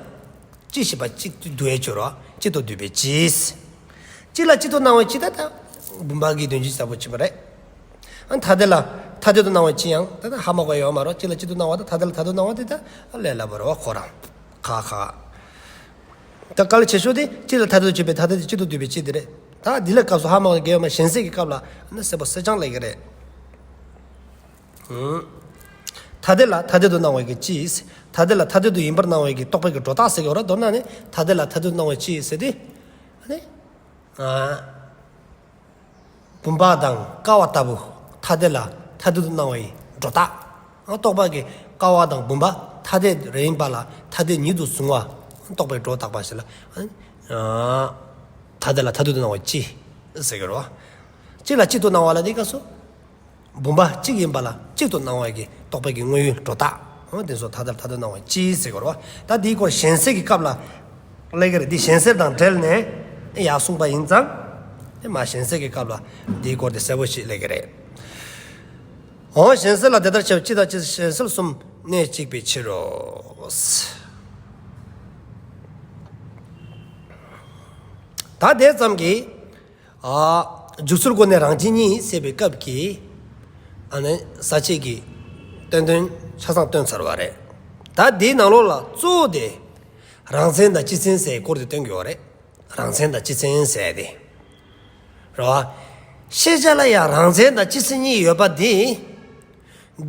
གཅིག་ཞེས་པ་གཅིག་ཏུ་འདུ་བའི་ཕྱིར་རོ། གཅིག་ཏུ་འདུས་པའི་གཅིག་གཅིག་ལ་གཅིག་ཏུ་སྣང་བའི་གཅིག་ད་ལྟ་བུམ་པ་གི་དོན་སྤྱི་ལྟ་བུ་གཅིག་པ་རེད། ཨ་ཐ་དད་ལ་ཐ་དད་དུ་སྣང་བའི་གཅིག་ཡང་ད་ལྟ་ཧ་མ་གོ་ཡོད་མ་རོ། གཅིག་ལ་གཅིག་ཏུ་སྣང་བ་དང་ཐ་དད་ལ་ཐ་དད་དུ་སྣང་བ་དེ་ད་ལས་སླ་པོ་རེད་བ། ཁོ་རང་ཁ་ཁ། ད་གལ་ཆེ་ཤོས་དེ་གཅིག་ལ་ཐ་དད་དུ་བྱས་པའི་ཐ་དད་དེ་གཅིག་ཏུ་འདུས་པའི་གཅིག་དེ་རེད། ད་འདི་ལ་སྐབས་སུ་ཧ་མ་གོ་གི་ཡོད་མ། གཞན་སེལ་གྱི་སྐབས་ལ་ཨ་ནི་གསལ་པོ་གསལ་རྐྱང་ལས་ཀྱི་རེད། ཐ་དད་ལ་ཐ་དད་དུ་སྣང་བའི་གི་གཅིག་ཐ་དད་ལ་ཐ་དད་དུ་ཡིན་པར་སྣང་བའི་གི་རྟོག་པའི་གི་སྒྲོ་བཏགས་ཟེར་གྱི་ཡོད་རེད། མདོར་ན་ནི་ཐ་དད་ལ་ཐ་དད་དུ་སྣང་བའི་གཅིག་ཟེར་དེ། ཨ་ནི། ཨ། བུམ་པ་དང་ཀ་བ་ལྟ་བུ་ཐ་དད་ལ་ཐ་དད་དུ་སྣང་བའི་སྒྲོ་བཏགས། ཨ་རྟོག་པ་གི་ཀ་བ་དང་བུམ་པ་ཐ་དད་རེ་ཡིན་པ་ལ་ཐ་དད་ཉིད་དུ་བཟུང་བ་རྟོག་པའི་སྒྲོ་བཏགས་པ་ཞིག་ལ། ཨ་ཐ་དད་ལ་ཐ་དད་དུ་སྣང་བའི་གཅིག་ཟེར་གྱི་རེད་བ། གཅིག་ལ་གཅིག་ཏུ་སྣང་བ་ལ་དེའི་སྐབས་སུ། བུམ་པ་གཅིག་ཡིན་པ་ལ་གཅིག་ཏུ་སྣང་བའི་གི་རྟོག་པའི་གི་དངོས་ཡུལ་སྒྲོ་བཏགས། འོ་དེ་ཚོ་ཐ་དད་ཐ་དད་སྣང་བའི་གཅིག་ཟེར་གྱི་རེད་བ། ད་དེའི་སྐོར་གཞན་སེལ་གྱི་སྐབས་ལ་ལས་ཀྱི་རེད། འདི་གཞན་སེལ་དང་འབྲེལ་ནས་ཡར་གསུངས་པ་ཡིན་ཙང་། དེ་མ་གཞན་སེལ་གྱི་སྐབས་ལ་དེའི་སྐོར་དེ་གསལ་པོ་ཞིག་ལས་ཀྱི་རེད། འོ་གཞན་སེལ་ལ་དེ་ལྟར་བྱ་བའི་གཅིག་དང་གཅིག་གཞན་སེལ་གསུམ་གནད་གཅིག་པའི་ཕྱིར་རོ། ད་དེ་ཙམ་གྱིས། ཨ། འཇུག་ཚུལ་སྒོ་ནས་རང་སྤྱི་གཉིས་ཟེར་བའི་སྐབས་ཀྱི། ཨ་ནི་ས་བཅད་ཀྱི་སྟོན་དོན་ཆ་ཚང་སྟོན་ཚར་བ་རེད། ད་འདིའི་ནང་ལོགས་ལ་གཙོ་བོ་དེ་རང་མཚན་དང་སྤྱི་མཚན་ཟེར་སྐོར་དེ་སྟོན་གྱི་ཡོད་རེད། རང་མཚན་དང་སྤྱི་མཚན་ཟེར་དེ། རེད་བ། ཤེས་བྱ་ལ་ཡང་རང་མཚན་དང་སྤྱི་མཚན་གཉིས་ཡོད་པ་འདི།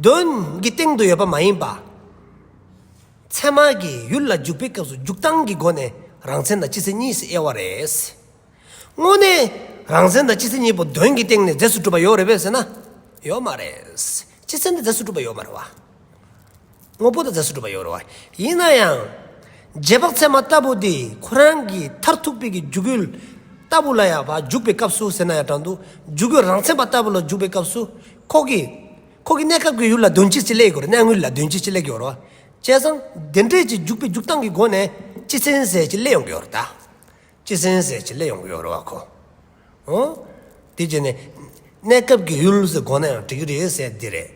དོན་གྱི་སྟེང་དུ་ཡོད་པ་མ་ཡིན་པ། ཚད་མ་གི་ཡུལ་ལ་འཇུག་པའི་སྐབས་སུ་འཇུག་སྟངས་ཀྱི་སྒོ་ནས་རང་མཚན་དང་སྤྱི་མཚན་གཉིས་སུ་དབྱེ་བ་རེད། དངོས་གནས་རང་མཚན་དང་སྤྱི་མཚན་གཉིས་པོ་དོན་གྱི་སྟེང་ནས་རྫས་སུ་གྲུབ་པ་ཡོད་རེད་པས་ཟེར་ན། ཡོད་མ་རེད། སྤྱི་མཚན་དེ་རྫས་སུ་གྲུབ་པ་ཡོད་མ་རེད་བ། དངོས་པོ་དེ་རྫས་སུ་གྲུབ་པ་ཡོད་རེད་བ། ཡིན་ན་ཡང་། རྗེས་དཔག་ཚད་མ་ལྟ་བུ་དེ་ཁོ་རང་གི་མཐར་ཐུག་པའི་གི་འཇུག་ཡུལ་ལྟ་བུ་ལ་ཡང་བ་འཇུག་པའི་སྐབས་སུ་ཟེར་ན་ཡང་འདྲ་འདུག་འཇུག་ཡུལ་རང་མཚན་པ་ལྟ་བུ་ལ་འཇུག་པའི་སྐབས་སུ་ཁོ་གི། ཁོ་གི་གནས་སྐབས་ཀྱི་ཡུལ་ལ་དོན་སྤྱི་ཅིག་སླེབས་ཡོད་རེད། གནས་དངོས་ལ་དོན་སྤྱི་ཅིག་སླེབས་ཡོད་རེད་བ། བྱས་ཙང་དེ་འདྲས་ཀྱི་འཇུག་པའི་འཇུག་སྟངས་ཀྱི་སྒོ་ནས་སྤྱི་མཚན་ཟེར་ཅིག་སླེབས་ཡོང་གི་ཡོད་རེད་ད། སྤྱི་མཚན་ཟེར་ཅིག་སླེབས་ཡོང་གི་ཡོད་རེད་བ་ཁོ། འོ། དེ་བྱས་ནས་གནས་སྐབས་ཀྱི་ཡུལ་ཟེར་གོ་ན་ཡང་འགྲིག་གི་རེད་ཟེར་འདི་རེད།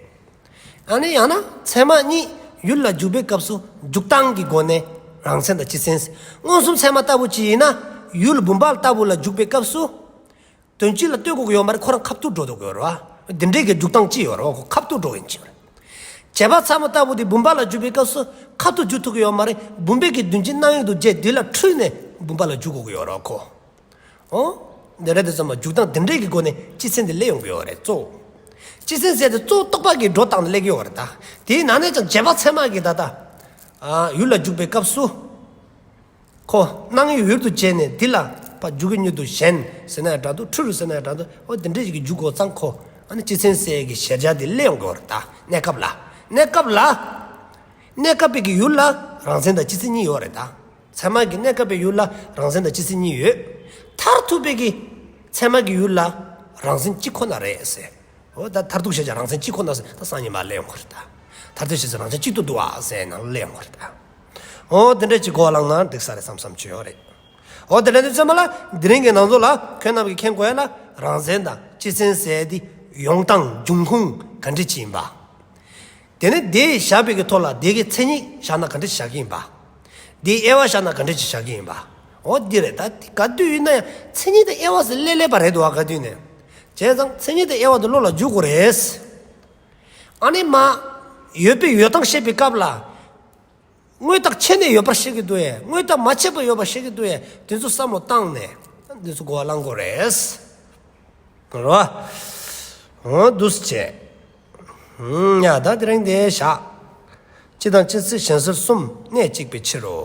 ཨ་ནི་ཡང་ན་ཚད་མ་གཉིས་ཡུལ་ལ་འཇུག་པའི་སྐབས་སུ་འཇུག་སྟངས་ཀྱི་སྒོ་ནས་རང་མཚན་དང་སྤྱི་མཚན། མངོན་སུམ་ཚད་མ་ལྟ་བུ་ཅིག་ཡིན་ན་ཡུལ་བུམ་པ་ལྟ་བུ་ལ་འཇུག་པའི་སྐབས་སུ། དོན་སྤྱི་ལ་ལྟོས་དགོས་ཀྱི་ཡོད་མ་རེད། ཁོ་རང་ཁ་ཐུག་འགྲོ་འདུག་གི་ཡོད་རེད་བ། འདི་འདྲའི་གི་འཇུག་སྟངས་ཅིག་ཡོད་རེད་བ། ཁོ་ཁ་ཐུག་འགྲོ་མཁན་ཅིག་ཡོད་རེད། རྗེས་དཔག་ཚད་མ་ལྟ་བུ་དེ་བུམ་པ་ལ་འཇུག་པའི་སྐབས་སུ་ཁ་ཐུག་འཇུག་ཐུབ་ཀྱི་ཡོད་མ་རེད། བུམ་པའི་གི་དོན་སྤྱི་སྣང་ཡུལ་དུ་བྱས་དེ་ལ་འཁྲུལ་ནས་བུམ་པ་ལ་འཇུག་དགོས་ཀྱི་ཡོད་རེད་བ་ཁོ། འོ། འདི་འདྲ་དེ་ཚང་མ་འཇུག་སྟངས་དེ་འདྲའི་གི་སྒོ་ནས་སྤྱི་མཚན་དེ་སླེབས་ཡོང་གི་ཡོད་རེད་གཙོ། སྤྱི་མཚན་ཟེར་དེ་གཙོ་རྟོག་པ་གི་སྒྲོ་བཏགས་ནས་སླེབས་ཀྱི་ཡོད་རེད་ད། དེའི་ནང་ནས་ཀྱང་རྗེས་དཔག་ཚད་མ་གི་ད་ལྟ། ཨ་ཡུལ་ལ་འཇུག་པའི་སྐབས་སུ། ཁོ་སྣང་ཡུལ་ཡུལ་དུ་བྱས་ནས་འདི་ལ་ཕར་འཇུག་གི་ཡུལ་དུ་ཞེན་ཟེར་ན་ཡང་འདྲ་འདུག་འཁྲུལ་ཟེར་ན་ཡང་འདྲ་འདུག་འོ་དེ་འདྲ་ཞིག་གི་འཇུག་དགོས་ཙང་ཁོ་ཨ་ནི་སྤྱི་མཚན་ཟེར་གི་གཞལ་བྱ་དེ་སླེབས་ཡོང་གི་ཡོད་རེད་ད། གནས་སྐབས་ལ། གནས་སྐབས་ལ། གནས་སྐབས་པའི་གི་ཡུལ་ལ་རང་མཚན་དང་སྤྱི་མཚན་གཉིས་ཡོད་རེད་ད། ཚད་མ་གི་གནས་སྐབས་པའི་ཡུལ་ལ་རང་མཚན་དང་སྤྱི་མཚན་གཉིས་ཡོད། མཐར་ཐུག་པའི་གི་ཚད་མ་གི་ཡུལ་ལ་རང་མཚན་གཅིག་ཁོ་ན་རེད་ཟེར། འོ་ད་མཐར་ཐུག་ཤེས་བྱ་རང་མཚན་གཅིག་ཁོ་ན་ཟེར་ད་སང་ཉིན་མ་སླེབས་ཡོང་གི་རེད་ད། མཐར་ཐུག་ཤེས་བྱ་རང་མཚན་གཅིག་ཏུ་འདུ་བ་ཟེར་ནང་སླེབས་ཡོང་གི་རེད་ད། འོ་དེ་འདྲ་ཅིག་གོ་བླངས་ན་འགྲིག་ས་རེད་བསམ་བསམ་བྱས་ཡོད་རེད། འོ་དེ་འདྲ་དུས་ཙམ་པ་ལ་དེ་རིང་གི་ནང་ཚོ་ལ་ཁྱོད་རྣམས་ཀྱིས་མཁྱེན་དགོས་ཡ་ལ་རང་མཚན་དང་སྤྱི་མཚན་ཟེར་དེ་ཡོང་སྟངས་འབྱུང་ཁུངས་ག་འདྲ་ཅིག་ཡིན་པ། དེ་ནས་དེ་བཞག་པའི་གི་ཐོག་ལ་དེ་གི་མཚན་ཉིད་བཞག་ན་ག་འདྲ་ཞིག་བཞག་གི་ཡིན་པ། དེའི་དབྱེ་བ་བཞག་ན་ག་འདྲ་ཞིག་བཞག་གི་ཡིན་པ། འོ་འདི་རེད་ད། དེ་ག་དུས་ཡིན་ན་ཡང་མཚན་ཉིད་དང་དབྱེ་བ་ཟེར་སླེབས་སླེབས་པ་རེད་འདུག་བ་ག་དུས་ནས། བྱས་ཙང་མཚན་ཉིད་དང་དབྱེ་བ་དེ་བློ་ལ་འཇུག་དགོས་རེད། ཨ་ནི་མ། ཡོད་པའི་ཡོད་སྟངས་བཤད་པའི་སྐབས་ལ། དངོས་བཏགས་ཆད་ནས་ཡོད་པར་བཤད་ཀྱི་འདུག་ཡ། དངོས་བཏགས་མ་ཆད་པར་ཡོད་པར་བཤད་ཀྱི་འདུག་ཡ། དེ་ཚོ་བསམ་བློ་བཏང་ནས་དེ་ཚོ་གོ་བ་བླང་དགོས་རེད། རོ། འོ་འདུག་སེ་བྱས། ཡ་ད་དེ་རིང་དེ་བཞག་སྤྱི་དང་སྤྱི་མཚན་གཞན་སེལ་གསུམ་གནད་གཅིག་པའི་ཕྱིར་རོ།